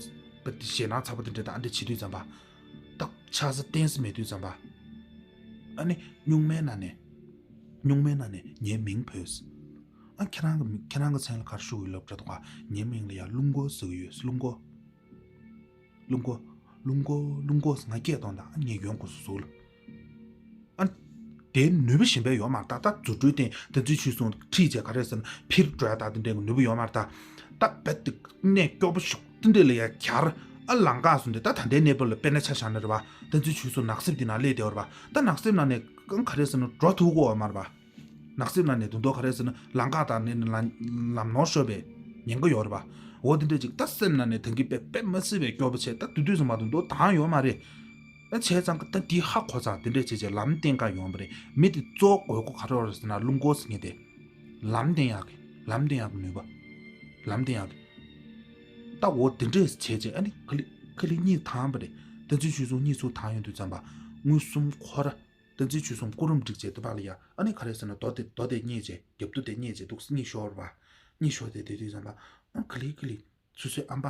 པ་དེ་ཞེད་སྣང་ཚ་པོ་དེ་འདྲ་དང་ཨ་འདྲ་བྱེད་དུས་ཙམ་པ། ད་ཆ་ས་བརྟན་ས་མེད་དུས་ཙམ་པ། ཨ་ནི་སྨྱུག་མའི་ནང་ནས། སྨྱུག་མའི་ནང་ནས་ངའི་མིང་བོས། ཨ་ཁྱེད་རང་གི་མི་ཁྱེད་རང་གི་མཚན་ལ་ག་རེ་ཞུ་དགོས་ཡོད་ལབ་དྲ་དུ་ག་ངའི་མིང་ལ་ཡ་རླུང་སྐོར་ཟེར་གི་ཡོད། རླུང་སྐོར། རླུང་སྐོར། རླུང་སྐོར་རླུང་སྐོར་ང་སྐད་གཏོང་དང་ཨ་ངས་ཡོང་དགོས་སུ་ཟུག་ལ། ཨ། དེའི་ནུས་པ་གཞན་པ་ཡོད་མ་རེད་ད། ད་རྫུ་འཕྲུལ་བསྟན་བསྟན་འཛིན་ཆོས་གསུམ་ཁྲིད་བྱས་ག་རེ་ཟེར་ན་འཕིར་འགྲོ་ཡ་ད་དེ་འདྲའི་ནུས་པ་ཡོད་མ་རེད་ད། ད་རྦད་དེ་གནས་སྐྱོ་པོ་ཞིག་དེ་འདྲས་ལ་ཡ་གྱར། ཨ་ལམ་ཁ་སོང་དེ་ད་ད་ལྟའི་གནས་བབ་ལ་དཔེར་ན་ཆ་བཞག་ན་རེད་བ། བསྟན་འཛིན་ཆོས་གསུམ་ནགས་གསེབ་དེ་ན་སླེབས་བསྡད་ཡོད་རེད་བ། ད་ནགས་གསེབ་ནང་ནས་གང་ག་རེ་ཟེར་ན་འགྲོ་ཐུབ་ཀྱི་ཡོད་མ་རེད་བ། ནགས་གསེབ་ནང་ནས་དུང་རྡོ་ག་རེ་ཟེར་ན་ལམ་ཁ་དང་ནི་ལམ་ནོར་ཤོར་བའི་ཉེན་ཁ་ཡོད་རེད་པ། འོ་དེ་འདྲས་ཅིག་ད་སེམས་ནང་ནས་ད་གིན་དཔེ་དཔེ་མ་སྲིད་པའི་སྐྱོ་པོ་བྱས་ད་དུས་དུས་ཙམ་པ་དུང་རྡོ་དང་ཡོད་མ་རེད། ཨ་བྱས་ཙང་ད་འདི་ཧ་གོ་ཙང་དེ་འདྲས་བྱས་བྱས་ལམ་བསྟན་ག་ཡོང་བ་རེད། མི་དེ་གཙོ་བོ་དགོས་མཁོ་ག་རེ་རེད་ཟེར་ན་རླུང་སྐོར་ཟེར་མཁན་དེ། ལམ་བསྟན་ཡག་གི་ལམ་བསྟན་ཡག་གི་ནུས་པ། ལམ་བསྟན་ཡག་གི། ད་འོ་དེ་འདྲས་བྱས་བྱས་ཨ་ནི་ཁ་ལི་ཁ་ལི་གཉིས་དང་པ་རེད། བསྟན་འཛིན་ཆོས་གསུམ་གཉིས་ཚུར་དང་ཡོང་དུས་ཙམ་པ་མངོན་སུམ་ཁོ་ར། བསྟན་འཛིན་ཆོས་གསུམ་སྐུ་རིམ་བསྒྲིགས་བྱས་དེ་བར་ལ་ཡ་ཨ་ནི་ག་རེ་ཟེར་ན་རྡོ་དེ་རྡོ་དེ་རྙེད་བྱས་རྒྱབ་རྡོ་དེ་རྙེད་བྱས་འདུག་སེ་གཉིད་ཤོར་བ། གཉིད་ཤོར་ཏེ་བསྡད་དུས་ཙམ་པ་ཨ་ག་ལེ་ག་ལེ་སོ་སོའི་ཨམ་པ་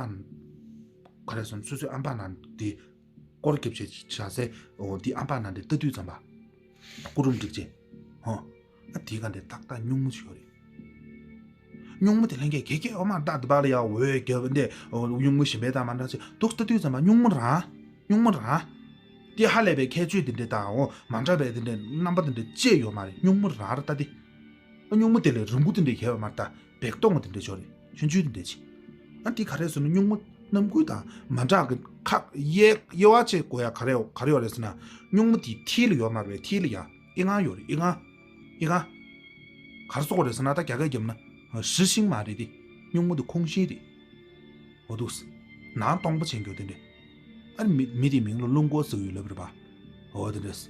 ག་རེ་ཟེར་ན་སོ་སོའི་ཨམ་པ་ནང་དེ་སྐོར་རྒྱབ་བྱས་བཞག་སའི་འོ་དེ་ཨམ་པ་ནང་དེ་ལྟ་དུས་ཙམ་པ་སྐུ་རིམ་བསྒྲིགས་བྱས་ཧོ་ཨ་དེའི་སྒང་དེ་ཏག་ཏག་སྨྱུག་མ་ཞིག་ཡོད་རེད། སྨྱུག་མ་དེ་ལྷན་རྒྱས་གེ་གེ་འོ་མ་ཏག་དེ་བར་ལ་ཡ་འོད་རྒྱབ་འདི་སྨྱུག་མ་གཞན་པའི་དང་མ་འདྲ་ཞིག་འདུག་ལྟ་དུས་ཙམ་པ་སྨྱུག་མ་རང་། སྨྱུག་མ་རང་། དེ་ཧ་ལས་པའི་ཁྱད་ཆོས་དེ་འདྲ་དང་འོ་མ་འདྲ་བའི་དེ་འདྲ་རྣམ་པ་དེ་འདྲ་ཅི་ཡོད་མ་རེད། སྨྱུག་མ་རང་རེད་ད་དེ། སྨྱུག་མ་དེ་ལས་རིང་པོ་དེ་འདྲ་གས་ཡོད་མ་རེད་ད། བེག་ཏོང་དེ་འདྲ་ཅིག་ཡོད་རེད། ཆུང་ཆུང་དེ་འདྲ་ཅིག་ཨ་དེ་ག་རེ་ཟེར་ན་སྨྱུག་མ་རྣམ་འགྱུར་དང་མ་འདྲ་གི་ཁག་དབྱེ་དབྱེ་བ་ཕྱེ་དགོས་ཡ་ག་རེ་ག་རེ་ཡོད་རེད་ཟེར་ན། སྨྱུག་མ་དེའི་མཐིལ་ལ་ཡོད་མ་རེད། མཐིལ་ལ་ཡ་ཨི་ང་ཡོད་རེད། ཨི་ང་། ཨི་ང་། ག་རེ་ཟེར་དགོས་རེད་ཟེར་ན་ད་རྒྱ་སྐད་རྒྱབ་ན་གྲུ་བཞི་མ་རེད་དེ། སྨྱུག་མ་དེ་ཁོང་བཞི་རེད། འོ་འདུག་སེ། ནང་སྟོང་པ་བྱེད་རྒྱུ་དེ་འདྲས། ཨ་ནི་མི་མི་དེའི་མིང་ལ་རླུང་སྐོར་ཟེར་གྱི་ཡོད་ལབ་རེད་པ། འོ་དེ་འདྲས།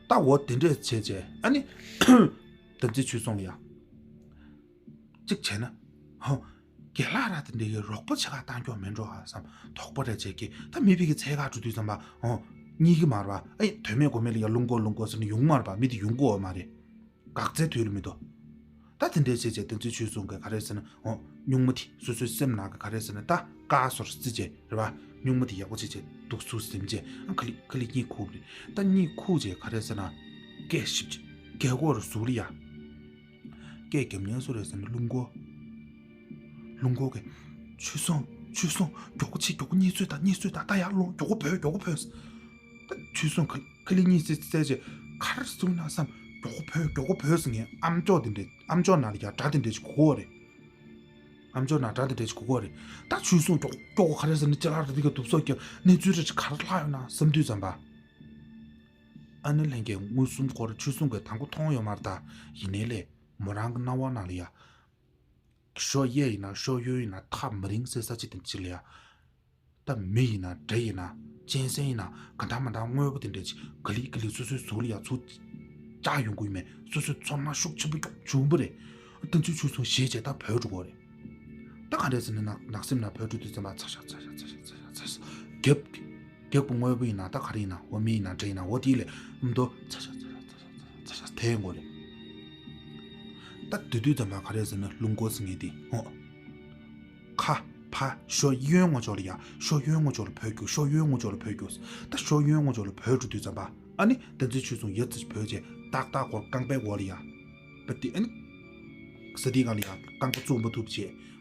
ད་འོ་དེ་འདྲས་བྱས་བྱས་ཨ་ནི། བསྟན་འཛིན་ཆོས་གསུམ་ལ་ཡ། གཅིག་བྱས་ན། ཧོ། རྒན་ལགས་ར་དེ་འདྲས་ཀྱི་རོགས་པ་བྱེད་ག་བཏང་རྒྱུ་མེད་འགྲོ་ཧ་བསམ་དོགས་པ་རེ་བྱས་ཀྱི་ད་མི་ཕ་གི་འཚོལ་ག་འགྲོ་དུས་ཙམ་པ་ཧོ། རྙེད་ཀྱི་མ་རེད་པ། ཨེ་དོན་མེད་དགོས་མེད་ལ་ཡ་རླུང་སྐོར་རླུང་སྐོར་ཟེར་ནས་ཡོང་གི་མ་རེད་པ། མི་དེ་ཡོང་གི་ཡོད་མ་རེད། འགག་རྩའི་དུས་ལ་མི་འདུག་ད་དེ་འདྲའི་བྱས་བྱས་བསྟན་འཛིན་ཆོས་གསུམ་གྱིས་ག་རེ་ཟེར་ན་འོ་སྨྱུག་མ་དེ་སོ་སོའི་སེམས་ནང་གི་ག་རེ་ཟེར་ན་ད་བཀག་སོར་རྩི་བྱས་རེད་པ། སྨྱུག་མ་དེ་ཡག་པོ་བྱས་བྱས་འདུག་ཚུར་ཟིན་བྱས་ཨ་ཁ་ལི་ཁ་ལི་གཉིད་ཁུག་རེད། ད་གཉིད་ཁུག་བྱས་ག་རེ་ཟེར་ན་སྐད་ཞིབ་ཅིག་རྒྱལ་སྐོར་ཟུག་ལ་ཡ། སྐད་རྒྱབ་མཁན་སུ་རེད་ཟེར་ན་རླུང་སྐོར། རླུང་སྐོར་གྱིས། ཆོས་གསུམ། ཆོས་གསུམ། མགྱོགས་པོ་བྱེད། མགྱོགས་པོ་གཉིད་སོས་དང་། གཉིད་སོས་དང་། ད་ཡར་ལོངས། མགྱོགས་པོ་བོས། མགྱོགས་པོ་བོས། ད་ཆོས་གསུམ་ག་ག་ལེ་གཉིད་སད་སད་བྱས་ག་རེ་བཟུང་ན་བསམ། མགྱོགས་པོ་བོས། མགྱོགས་པོ་བོས་ཟེར་ངས་ཨམ་ཅོག་དེ་འདྲས་ཨམ་ཅོག་ནང་ལ་ཡ་སྒྲ་དེ་འདྲས་ཅིག་གོ་གི་རེད། ཨམ་ཅོག་ནང་སྒྲ་དེ་འདྲས་ཅིག་གོ་གི་རེད། ད་ཆོས་གསུམ་མགྱོགས་མགྱོགས་ག་རེ་ཟེར་ན་ཅ་ལག་རེ་འདི་ག་དུབ་སོགས་ཀྱི་གནས་ཚུལ་རེ་ཅིག་ག་རེ་ལྷག་ཡོད་ན་བསམ་དུས་ཙམ་པ། ཨ་ནི་ལྷན་རྒྱས་མངོན་སུམ་ཁོ་ར་ཆོས་གསུམ་གྱིས་དང་པོ་མཐོང་ཡོད་མ་རེད་ད། ཡིན་ནའི་ལས་མོ་རང་གི་སྣང་བ་ནང་ལ་ཡ། ཞོ་གཡས་ཡིན་ན་ཞོ་གཡོན་ཡིན་ན་ཐག་མི་རིང་ཟེར་ས་ཅིག་དེ་ཅིག་ལ་ཡ། ད་མི་ཡིན་ན་འདྲེ་ཡིན་ན་གཅན་གཟན་ཡིན་ན་ག་འདྲ་མ་འདྲ་དངོས་པོ་དེ་འདྲ་ཅིག་ག་ལི་ག་ལི་སོ་སོའི་གཟུགས་ལ་ཡ་ཚུར་བཅག་ཡོང་གི་ཡོད་མེད། སོ་སོའི་ཚོར་སྣང་ཤུགས་ཆེན་པོ་མགྱོགས་བྱུང་བ་རེད། བསྟན་འཛིན་ཆོས་གསུམ་ཞེད་བྱས་ད་བྲོས་འགྲོ་གི་རེད། ད་ག་འདྲས་ཟེར་ན་ནགས་ནགས་གསེབ་ནང་བྲོས་འགྲོ་དུས་ཙམ་པ་ཚ་ཤ་ཚ་ཤ་ཚ་ཤ་ཚ་ཤ་རྒྱབ། རྒྱབ་ཀྱི་དངོས་པོ་ཡིན་ན་ད་ག་རེ་ཡིན་ན་འོ་མི་ཡིན་ན་འདྲེ་ཡིན་ན་འོ་དེ་ལས་མདོ་ཚ་ཤ་ཚ་ཤ་ཚ་ཤ་ཚ་ཤ་ཐལ་ཡོང་གི་རེད། ད་དེ་དུས་ཙམ་པ་ག་རེ་ཟེར་ན་རླུང་སྐོར་ཟེར་མཁན་དེ་ཧོ། ཁ། ཕ། ཞོ་གཡོན་ངོས་ཕྱོགས་ལ་ཡ། ཞོ་གཡོན་ངོས་ཕྱོགས་ལ་བྲོས་རྒྱུགས། ཞོ་གཡོན་ངོས་ཕྱོགས་ལ་བྲོས་རྒྱུགས། ད་ཞོ་གཡོན་ངོས་ཕྱོགས་ལ་བྲོས་འགྲོ་དུས་ཙམ་པ། ཨ་ནི་བསྟན་འཛིན་ཆོས་གསུམ་ཡ་ཙི་བྲོས་བྱས་ཏག་ཏག་སྒོར་རྐང་པའི་འོག་ལ་ཡ། བ་དེ་ཨ་ནི། ས་དེའི་སྒང་ལ་ཡ་རྐང་པ་བཙུགས་མ་ཐུབ་བྱས་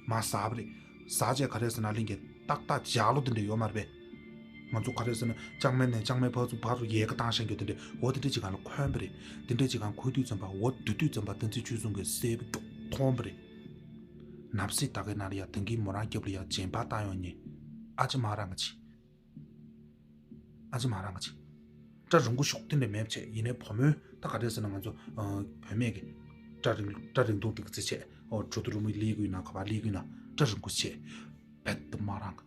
མར་ཟགས་པ་རེད། ཟགས་བྱས་ག་རེ་ཟེར་ན་གླིང་གི་ཏག་ཏག་ལྗགས་ལོ་དེ་འདྲ་ཡོད་མ་རེད་པས། ང་ཚོ་ག་རེ་ཟེར་ན་ལྕང་མའི་ནས་ལྕང་མའི་ཕར་ཚུར་ཕར་ཚུར་ཡལ་ག་བཏང་བཞིན་གྱི་དེ་འདྲ་འོ་དེ་འདྲ་ཅིག་སྒང་ལ་འཁོན་པ་རེད། དེ་འདྲ་ཅིག་སྒང་འཁོན་དུས་ཙམ་པ་འོ་དེ་དུས་ཙམ་པ་བསྟན་འཛིན་ཆོས་གསུམ་གྱི་སྲས་པོ་མགྱོགས་མཐོང་པ་རེད། ནབ་སྲིད་ད་གའི་ནང་ལ་ཡ་དེང་གི་མོ་རང་རྒྱབ་ལ་ཡ་རྗེན་པ་བཏང་ཡོང་ཉེ། ཨ་ཅེ་མ་རང་ག་ཅི། ཨ་ཅེ་མ་རང་ག་ཅི། སྐྲ་རིང་པོ་ཤོག་དེ་འདྲ་མེད་བྱས་ཡིན་ནའི་བུ་མོའི་ད་ག་རེ་ཟེར་ན་ང་ཚོ་བུད་མེད་ཀྱི་སྐྲ་རིང་སྐྲ་རིང་ཐུང་དེ་ག་ཚེ་བྱས་འོ་གྲོ་དུ་རུ་མི་ལི་གུ་ཡིན་ན་ག་བ་ལི་གུ་ཡིན་ན་སྐྲ་རིང་པོ་བྱས་བེད་དུ་མ་རང་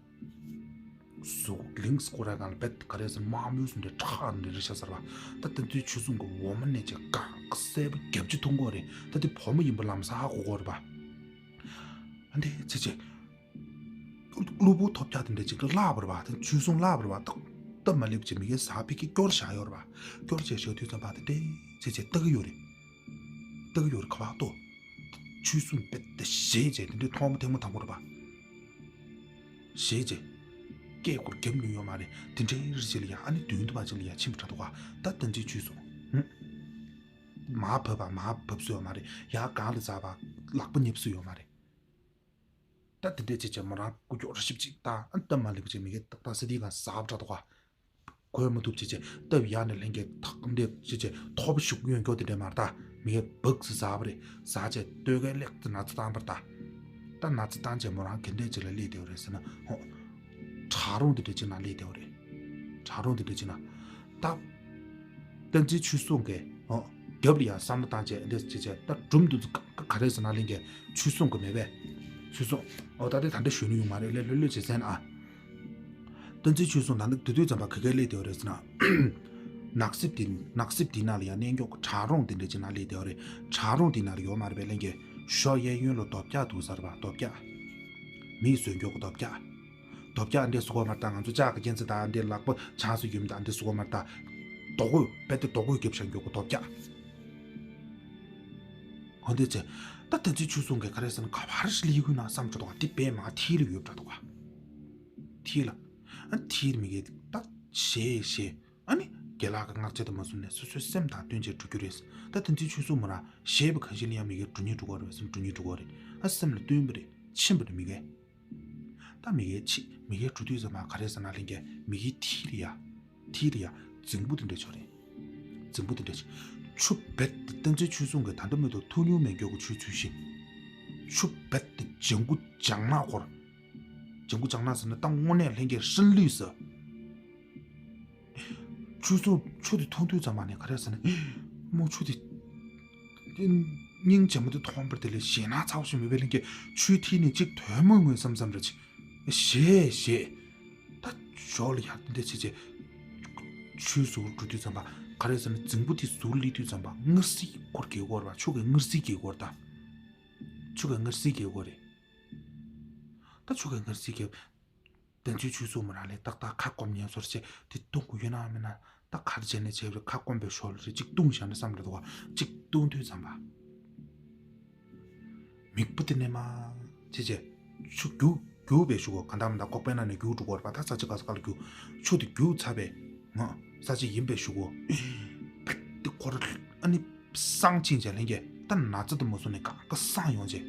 གཟུགས་ལིངས་སྐོར་ར་གང་ལ་བེད་ག་རེ་ཟེར་དམར་མོའི་སུ་འདྲ་ཁྲག་འདྲ་རེ་ཤ་ཟེར་བ་ད་ལྟ་དུས་ཆུ་སྲུང་གི་འོ་མ་ནས་ཅིག་ག་གསལ་པོ་རྒྱབ་ཅི་འཐུང་གོ་རེད། ད་དེ་བུ་མོ་ཡིན་པ་ལམ་སང་ཧ་གོ་གོ་རེད་པ། ཨ་འདི་ཚེ་ཚེ། གློ་བུར་ཐོལ་རྒྱག་དེ་འདྲ་ཅིག་ལ་བླངས་པ་རེད་པ། དེ་ཆུ་སྲུང་བླངས་པ་རེད་པ། ཏག་ཏག་མ་སླེབས་ཅིག་མི་ཁའི་ཟ་ཕི་ཁི་སྐྱོར་བཞག་ཡོད་རེད་པ། སྐྱོར་བྱས་བཞག་དུས་ཙམ་པ་དེ་འདྲ་ཚེ་ཚེ་ལྟ་གི་ཡོད་རེད། ལྟ་གི་ཡོད་རེད་ཁ་བ་ཏོ། ཆུ་སྲུང་བེད་དེ་ཞེད་བྱས་དེ་འདྲ་མཐོང་མ་ཐེངས་མ་དང་པོ་རེད་པ། ཞེད་བྱས། སྐད་སྐོར་རྒྱབ་ནུས་ཡོད་མ་རེད། དེ་འདྲའི་རིགས་ཅིག་ལ་ཡང་ཨ་ནི་མདུན་དུ་བ་ཅིག་ལ་ཡང་ཕྱིན་པ་འདྲ་འདུག་ག་ད་བསྟན་འཛིན་ཆོས་གསུམ། ཧུམ། མར་བབས་པ་མར་བབས་སྲོལ་ཡོད་མ་རེད། ཡར་སྒང་ལ་འཛེགས་པ་ལག་པ་སྙེབས་སྲོལ་ཡོད་མ་རེད། ད་དེ་འདྲས་བྱས་བྱས་མོ་རང་སྐུ་མགྱོགས་ར་ཞིབ་ཅིག་བཏང་ཨ་སྟབས་མ་ལེགས་པ་ཅིག་མི་གའི་ཏག་ཏག་སི་ཏི་གང་ཟག་འདྲ་འདུག་ག་གོས་མ་ཐུབ་བྱས་བྱས་སྟབས་ཡག་ནས་ལྷན་རྒྱས་ཐག་འདེབས་བྱས་བྱས་ཐོབ་ཤུགས་གཡོན་སྐྱོར་དེ་འདྲས་མར་ད་མི་གའི་སྦུག་སི་ཟག་པ་རེད། ཟག་བྱས་སྟོད་གའི་ལེགས་ཏེ་ན་ཚ་བཏང་པར་ད། ད་ན་ཚ་བཏང་བྱས་མོ་རང་ག་འདྲས་ཅིག་ལ་སླེབས་བསྡད་པ་རེད་ཟེར་ན་ཧོ། བྲག་རོང་དེ་འདྲས་ཅིག་ན་སླེབས་བསྡད་པ་རེད། བྲག་རོང་དེ་འདྲས་ཅིག་ན། ད། བསྟན་འཛིན་ཆོས་གསུམ་གྱིས་ཨོ། རྒྱབ་ལ་ཡང་བསམ་བློ་བཏང་བྱས་འདི་བྱས་བྱས་ད་སྒྲུང་འདི་ཚོ་ག་ག་རེ་ཟེར་ན་ལྷན་རྒྱས་ཆོས་གསུམ་གྱི་མེད་པས། ཆོས་གསུམ་ཨོ་ད་དེ་ད་འདྲ་ཞུ་ནི་ཡོད་མ་རེད་ལས་ལྷོད་ལྷོད་བྱས་ཟེར་ན་ཨ། བསྟན་འཛིན་ཆོས་གསུམ་ད་འདི་དུས་དུས་ཙམ་པ་ག་གའི་སླེབས་བསྡད་པ་རེད་ཟེར་ན། ནགས་གསེབ་འདི་ནགས་གསེབ་འདི་ནང་ལ་ཡང་གནས་མགྱོགས་ཀྱི་བྲག་རོང་འདི་འདྲ་ཅིག་ནང་སླེབས་བསྡད་པ་རེད། བྲག་རོང་འདི་ནང་ལ་ཡོད་མ་རེད་པས་ལྷན་རྒྱས་ཞོ་གཡས་གཡོན་ལ་རྡོ་བཀྱག་འདུག་ཟེར་བ་རྡོ་བཀྱག་མིས་བཟོས་མགྱོགས་ཀྱི་རྡོ་བཀྱག་རྡོ་བཀྱག་འདི་བཟོ་གོ་མ་ད་ང་ཚོ་ལྕགས་ཀྱི་རྒྱན་ཚ་དང་འདི་ལག་པ་ཆང་སུ་ཡུམ་དང་འདི་བཟོ་གོ་མ་ད། རྡོ་བརྐོས་དཔེ་དེ་རྡོ་བརྐོས་རྒྱབ་བཞག་མགྱོགས་ཀྱི་རྡོ་བཀྱག་འོ་འདི་ཚེ། ད་བསྟན་འཛིན་ཆོས་གསུམ་གྱིས་ག་རེ་ཟེར་ན་ག་བར་ལི་ཡི་ཁུ་ན་བསམ་འགྲོ་དོ་འདི་པས་མ་ཐིལ་ལ་ཡོད་འགྲོ་དོ་ག་ཐིལ་ལ། ཨ་ཐིལ་མི་གེ་ད་ཞེས་ཞེས་ཨ་ནི་རྒན་ལགས་ཀྱི་སྔགས་ཆས་དུ་མ་བཟུང་ནས་སོ་སོའི་སེམས་དང་བསྟུན་བྱས་འགྲོ་རྒྱུ་རེད། ད་བསྟན་འཛིན་ཆོས་གསུམ་མོ་རང་ཞེས་པ་གང་ཞིག་ལ་ཡང་མི་གེ་འགྲོ་ཉེ་འགྲོ་གོ་རེད་བསམ་འགྲོ་ཉེ་འགྲོ་གོ་རེད། ཨ་སེམས་ལ་བསྟུན་པ་རེད་ཕྱིན་པ་རེད་མི་གེ་ད་མི་གེ་ཕྱི་མི་གེ་འགྲོ་དུས་ཙམ་པ་ག་རེ་ཟེར་ན་ལྷན་རྒྱས་མི་གེ་ཐིལ་ལ་ཡ། ཐིག་རེ་ཡ། རྫིང་བུ་དེ་འདྲ་ཆོ་རེད། རྫིང་བུ་དེ་འདྲ་ཆོ། ཆུ་བེད་དེ་བསྟན་འཛིན་ཆོས་གསུམ་གྱི་ད་ལྟ་མི་ཐོག་ཐུག་མྱོང་མེད་མགྱོགས་ཀྱི་ཆུ་ཚུལ་ཞིང་། ཆུ་བེད་དེ་ལྗང་གུ་ལྗང་ནག་འཁོར། ལྗང་གུ་ལྗང་ནག་ཟེར་ན་ད་དངོས་གནས་ལྷན་རྒྱས་ཧྲིན་ལུས་ཟེར། ཆུ་ཚོ་ཆུ་དེ་མཐོང་དུས་ཙམ་པ་ནས་ག་རེ་ཟེར་ན། མོ་ཆུ་དེ། སྙིང་རྗེ་མོ་དེ་མཐོང་པར་དེ་ལས་ཞེད་སྣང་ཚ་བོ་ཞིག་མེད་པའི་ལྷན་རྒྱས་ཆུའི་མཐིལ་ནས་གཅིག་དོན་མོ་ངོས་བསམ་བསམ་རེ་ཆེ། ཞེས་ཞེས། ད་ཞོགས་ལ་ཡར་འདི་བྱས་བྱས། ཆུའི་ཟུར་འགྲོ་དུས་ཙམ་པ་ག་རེ་ཟེར་ན་རྫིང་བུ་དེ་ཟུར་སླེབས་དུས་ཙམ་པ་ངར་སིལ་སྐོར་གྱི་སྐོར་བ་ཆུ་གི་ངར་སིལ་གྱི་སྐོར་དང་། ཆུ་གི་ངར་སིལ་གྱི་སྐོར་རེད། ད་ཆུ་གི་ངར་སིལ་གྱི། བསྟན་འཛིན་ཆོས་གསུམ་མོ་རང་ལས་ཏག་ཏག་ཁ་སྐོམ་ཉེན་སོར་བྱས་དེ་བཏུང་དགོས་ཡོད་ན་མིན་ན་ད་གར་བྱས་ནས་བྱས་པའི་ཁ་སྐོམ་པའི་ཞོར་ལ་རེ་གཅིག་བཏུང་བཞག་ན་བསམ་རེད་འདུག་ག་གཅིག་བཏུང་དུས་ཙམ་པ། མིག་སྤུ་དེ་ནས་མ། བྱས་བྱས། ཆུ་རྒྱུག་རྒྱུག་པའི་ཤུགས་གོ་ག་འདམ་འདྲ་ཁོག་པའི་ནང་ནས་རྒྱུག་འགྲོ་གོ་ར་པ་ད་ས་ཆ་ག་ས་ག་ལ་རྒྱུག་ཆུ་དེ་རྒྱུག་ཚར་བས་ང་ས་ཆ་ཡིན་པའི་ཤུགས་གོ་བེད་དེ་ཁོ་ར་ཨ་ནི་སང་ཕྱིན་བྱས་ལྷན་རྒྱས་ད་ན་ཚ་དེ་མ་བཟུང་ནས་ག་ག་སང་ཡོང་བྱས།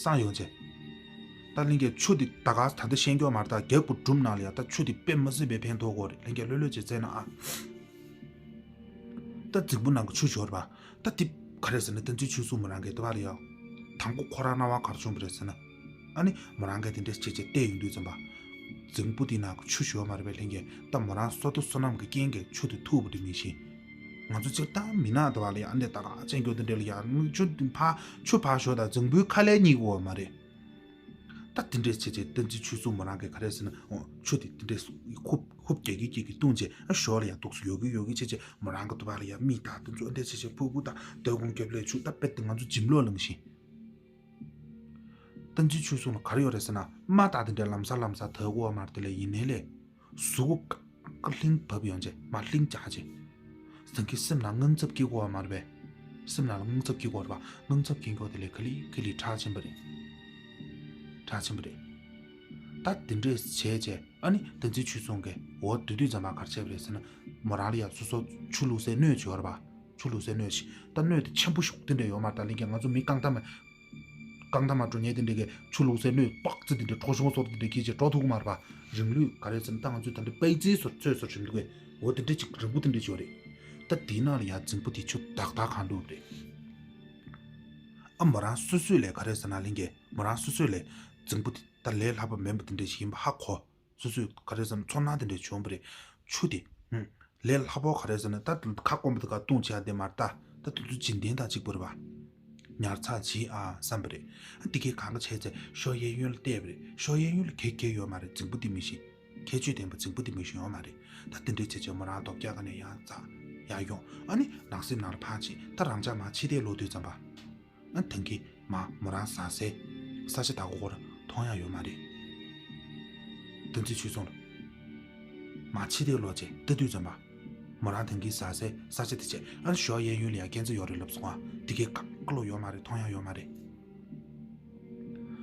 སང་ཡོང་བྱས། ད་ལྷན་རྒྱས་ཆུ་དེ་ད་ག་ད་ལྟ་ཤེས་མགྱོགས་མ་རེད་ད་རྒྱག་པོ་གྲུབ་ནང་ལ་ཡ་ད་ཆུ་དེ་དཔེ་མ་སྲིད་པའི་ཕན་ཐོགས་གོ་རེད་ལྷན་རྒྱས་ལྷོད་ལྷོད་བྱས་ཚེ་ན་ཨ། ད་རྫིང་བུ་ནང་གི་ཆུ་ཤོར་བ། ད་དེ་ག་རེ་ཟེར་ན་བསྟན་འཛིན་ཆོས་གསུམ་མོ་རང་གིས་ལྟ་བ་ལ་ཡང་། དང་པོ་ཁོ་རང་སྣང་བ་ག་རེ་བྱུང་བ་རེད་ཟེར་ན། ཨ་ནི་མོ་རང་གིས་དེ་འདྲས་བྱས་བྱས་བལྟས་ཡོང་དུས་ཙམ་པ། རྫིང་བུ་དེ་ནང་གི་ཆུ་ཤོར་མ་རེད་པས་ལྷན་རྒྱས་ད་མོ་རང་བསོད་བདེ་བསོད་ནམས་ཀྱི་རྐྱེན་གྱིས་ཆུ་དེ་ཐུག་པ་དེ་མིན་ཞིང་། ང་ཚོ་སྤྱིར་བཏང་མི་ནག་ལྟ་བ་ལ་ཡང་འདི་ལྟ་ག་ཅན་གྱོ་དེ་འདྲས་ལ་ཡང་ཆུ་དེ་ཕ་ཆུ་ཕ་ཤོར་དང་རྫིང་བུའི་ཁ་ལས་རྙེད་དགོས་པ་མ་རེད། ད་དེ་འདྲས་བྱས་བྱས་བསྟན་འཛིན་ཆོས་གསུམ་མོ་རང་གིས་ག་རེ་ཟེར་ན་ཨོ་ཆུ་དེ་དེ་འདྲས་ཧུབ་ཧུབ་རྒྱག་གི་རྒྱག་གི་བཏུང་བྱས་ཨ་ཞོར་ལ་ཡང་འདུག་སེ་ཡོད་གི་ཡོད་གི་བྱས་བྱས་མོ་རང་གི་ཐུག་པ་ལ་ཡང་མིག་དང་དེ་ཚོ་འདྲས་བྱས་བྱས་ཕུ་བུ་དང་དོལ་གུང་རྒྱབ་ལས་ཆུ་ད་དཔེ་དེ་ང་ཚོ་འཇིམ་ལོག་ལངས་ཤིང་། བསྟན་འཛིན་ཆོས་གསུམ་ལ་ག་རེ་ཡོད་རེད་ཟེར་ན་རྨ་དང་དེ་འདྲས་ལམ་སང་ལམ་སང་དོལ་གོ་བ་མར་དེ་ལས་ཡིན་ནའི་ལས། གཟུགས་པོ་ཀ་ཀ་ལྷིང་བབས་ཡོང་བྱས་མ་ལྷིང་འཇགས་བྱས། སེང་གེ་སེམས་ནང་དངངས་འཚབ་སྐྱེ་དགོས་པ་མ་རེད་པས། སེམས་ནང་ལ་དངངས་འཚབ་སྐྱེ་དགོས་རེད་པ། དངངས་འཚབ་སྐྱེ་མགྱོགས་དེ་ལས་ག་ལི་ག་ལི་དྲག་ཕྱིན་པ་རེད། དྲག་ཕྱིན་པ་རེད། ད་དེ་འདྲས་བྱས་བྱས་ཨ་ནི་བསྟན་འཛིན་ཆོས་གསུམ་གྱིས་འོ་དེ་དུས་ཙམ་པ་ག་རེ་བྱས་པ་རེད་ཟེར་ན་མོ་རང་ལ་ཡང་སོ་སོ་ཆུ་བླུགས་སའི་སྣོད་ཅིག་ཡོད་རེད་པ། ཆུ་བླུགས་སའི་སྣོད་ཅིག་ད་སྣོད་དེ་ཆེན་པོ་ཞིག་དེ་འདྲས་ཡོད་མ་རེད་ད་ལྷན་རྒྱས་ང་ཚོ་མི་རྐང་ཐང་མ། རྐང་ཐང་མ་འགྲོ་མཁན་དེ་འདྲས་ཀྱི་ཆུ་བླུགས་སའི་སྣོད་པག་ཙི་དེ་འདྲས་གྲོ་ཆུང་སོར་དེ་འདྲས་ཁྱེར་བྱས་འགྲོ་ཐུབ་ཀྱི་མ་རེད་པ། རིང་ལུས་ག་རེ་ཟེར་ན་ད་ང་ཚོས་ད་འདྲ་པའི་ཙི་སོར་ཚོས་སོར་བྱེད་འདུག་གས་འོ་དེ་འདྲས་ཅིག་རིང་པོ་དེ་འདྲས་ཅིག་ཡོད་རེད། ད་དེའི་ནང་ལ་ཡང་རྫིང་བུ་དེ་ཆུ་དག་དག་གང་འདུག་རེད། ཨ་མོ་རང་སོ་སོས་ལས་ག་རེ་ཟེར་ན་ལྷན་རྒྱས་མོ་རང་སོ་སོས་ལས་རྫིང་བུ་དེ་ད་ལས་སླ་པོ་མིན་པ་དེ་འདྲས་ཞིག་ཡིན་པ་ཧ་གོ། སོ་སོས་ག་རེ་ཟེར་ན་ཚོར་སྣང་དེ་འདྲས་བྱུང་བ་རེད། ཆུ་དེ། ཧུམ། ལས་སླ་པོ་ག་རེ་ཟེར་ན་ད་ཁ་སྐོམ་པ་དེ་ག་བཏུང་བྱས་ཡ་དེ་མ་རེད་ད། ད་དེ་ཚོ་འཇིག་རྟེན་དང་གཅིག་པ་རེད་པ། ཉར་ཚགས་བྱེད་ཨ་བསམ་པ་རེད། ཨ་དེ་གས་གང་ག་བྱས་ཚེ་ཞོ་གཡས་གཡོན་ལ་བལྟས་པ་རེད། ཞོ་གཡས་གཡོན་ལ་གས་གས་ཡོད་མ་རེད་རྫིང་བུ་དེ་མི་ཤེས། ཁྱད་ཆོས་ལྡན་པ་རྫིང་བུ་དེ་མི་ཤེས་ཡོད་མ་རེད། ད་དེ་འདྲས་བྱས་བྱས་མོ་རང་རྡོ་བཀྱག་ག་ནས་ཡང་འཛེགས་ཡར་ཡོང་ཨ་ནི་ནགས་གསེབ་ནང་ལ་ཕར་ཕྱིན་ད་རང་ཅག་མར་ཕྱི་བལྟས་ལོག་དུས་ཙམ་པ། ཨ་ཐང་གི་མ་མོ་རང་ཟག་སའི་ས་ཆ་དག་གོ་སྐོར་མཐོང་ཡག་ཡོད་མ་རེད། བསྟན་འཛིན་ཆོས་གསུམ་ལ། མ་ཕྱི་བལྟས་ལོག་བྱས་ལྟ་དུས་ཙམ་པ། མོ་རང་ཐང་གི་ཟག་སའི་ས་ཆ་དེ་བྱས་ཨ་ཞོ་གཡས་གཡོན་ལ་ཡང་སྐས་འཛེག་ཡོད་རེད་ལབ་སོང་ཨ་དེ་གས་ཀ་ཀ་ལོ་ཡོད་མ་རེད་མཐོང་ཡག་ཡོད་མ་རེད།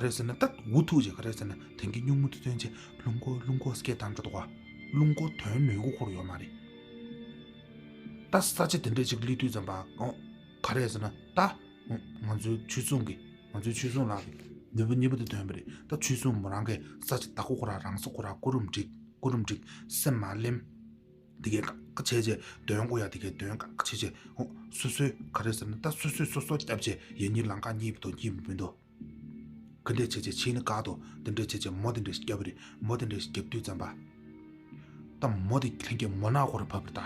ག་རེ་ཟེར་ན་ད་འུ་ཐུག་ཅེས་ག་རེ་ཟེར་ན་དེང་གི་སྨྱུག་མོ་དེ་ཐོན་ཆེ་རླུང་འཁོར་རླུང་འཁོར་སྐད་བཏང་འགྲོ་འདུག་བ། རླུང་འཁོར་དོན་ནུས་གོ་ཁོར་ཡོད་མ་རེད། ད་ས་ཆ་དེ་འདྲས་ཅིག་སླེབས་དུས་ཙམ་པ་ཨོ་ག་རེ་ཟེར་ན་ད་ང་ཚོའི་ཆོས་སྲུང་གི་ང་ཚོའི་ཆོས་སྲུང་ལགས་ཀྱི་ནུས་པ་གཉིས་པོ་དེ་ཐོན་པ་རེད། ད་ཆོས་སྲུང་མོ་རང་གིས་ས་ཆ་བདག་པོ་ཁོ་རང་རང་ས་ཁོ་རང་སྐུ་རུམ་སྒྲིག་སྐུ་རུམ་སྒྲིག་སེམས་མ་ལེམ། དེ་གས་ཀ་ཀ་བྱས་བྱས་འདོན་དགོས་ཡ་དེ་གས་འདོན་ཀ་ཀ་བྱས་བྱས་ཧོ་སོ་སོའི་ག་རེ་ཟེར་ན་ད་སོ་སོས་སོ་སོ་སྐྱབས་བྱས་ཡ་གཉིས་ལང་ཀ་གཉིས་པོ་དོ་གཉིས་མི་འདུག་ག་འདྲས་བྱས་བྱས་ཕྱིན་ནི་ཀ་དོ་དེ་འདྲས་བྱས་བྱས་མོ་དེ་འདྲས་སྐྱབས་རེད། མོ་དེ་འདྲས་སྐྱབས་དུས་ཙམ་པ་ད་མོ་དེ་ལྷན་རྒྱས་མོ་ནག་ཁོ་ར་བབས་རེད་ད།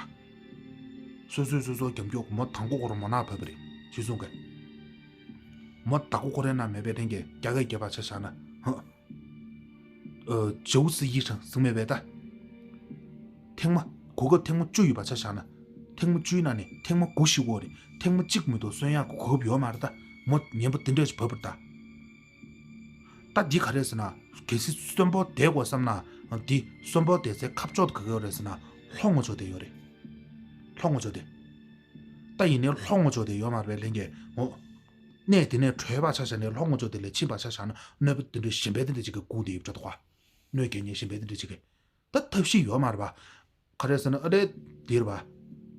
སོ་སོས་སོ་སོ་རྒྱབ་སྐྱོར་མོ་དང་པོ་ཁོ་ར་མོ་ནག་བབས་རེད་ཅི་གསུང་གི། མོ་དང་པོ་ཁོ་རའི་ནང་མེད་པའི་ལྷན་རྒྱས་རྒྱ་སྐད་རྒྱབ་པ་ཆ་བཞག་ན་ཧ། 九十一声 ཟེར་མེད་པས་ད། ཐེངས་མ་གོ་སྐབས་ཐེངས་མ་བཅུ་ཡོད་པ་ཆ་བཞག་ན། ཐེངས་མ་བཅུའི་ནང་ནས་ཐེངས་མ་དགུ་ཤི་གོ་རེད། ཐེངས་མ་གཅིག་མི་འདུག་གསོན་ཡག་གི་གོ་སྐབས་ཡོད་མ་རེད་ད། མོ་ངན་པ་དེ་འདྲས་ཞིག་བབས་པ་རེད་ད། ད་འདི་ག་རེད་ཟེར་ན། གལ་སྲིད་གསོན་པོ་བསྡད་དགོས་བསམ་ན། འདི་གསོན་པོ་བསྡད་སའི་ཁ་ཕྱོགས་དེ་ག་ག་ཡོད་རེད་ཟེར་ན། ལྷོ་ངོས་ཕྱོགས་དེ་ཡོད་རེད། ལྷོ་ངོས་ཕྱོགས་དེ། ད་ཡིན་ནའི་ལྷོ་ངོས་ཕྱོགས་དེ་ཡོད་མ་རེད་པས་ལྷན་རྒྱས་ངོ་། གནས་དེ་ནས་བྲོས་པ་ཆ་བཞག་ནས་ལྷོ་ངོས་ཕྱོགས་དེ་ལ་ཕྱིན་པ་ཆ་བཞག་ན། གནོད་པ་དེ་འདྲའི་གཞན་པའི་དེ་འདྲ་ཅིག་གིས་སྒུག་བསྡད་ཡོད་པ་འདྲ་འདུག་ག་གནོད་སྐྱེལ་མཁན་གཞན་པའི་དེ་འདྲ་ཅིག་གིས། ད་ཐབས་ཤེས་ཡོད་མ་རེད་པ། ག་རེ་ཟེར་ན་ཨ་རེ། འདིར་བ།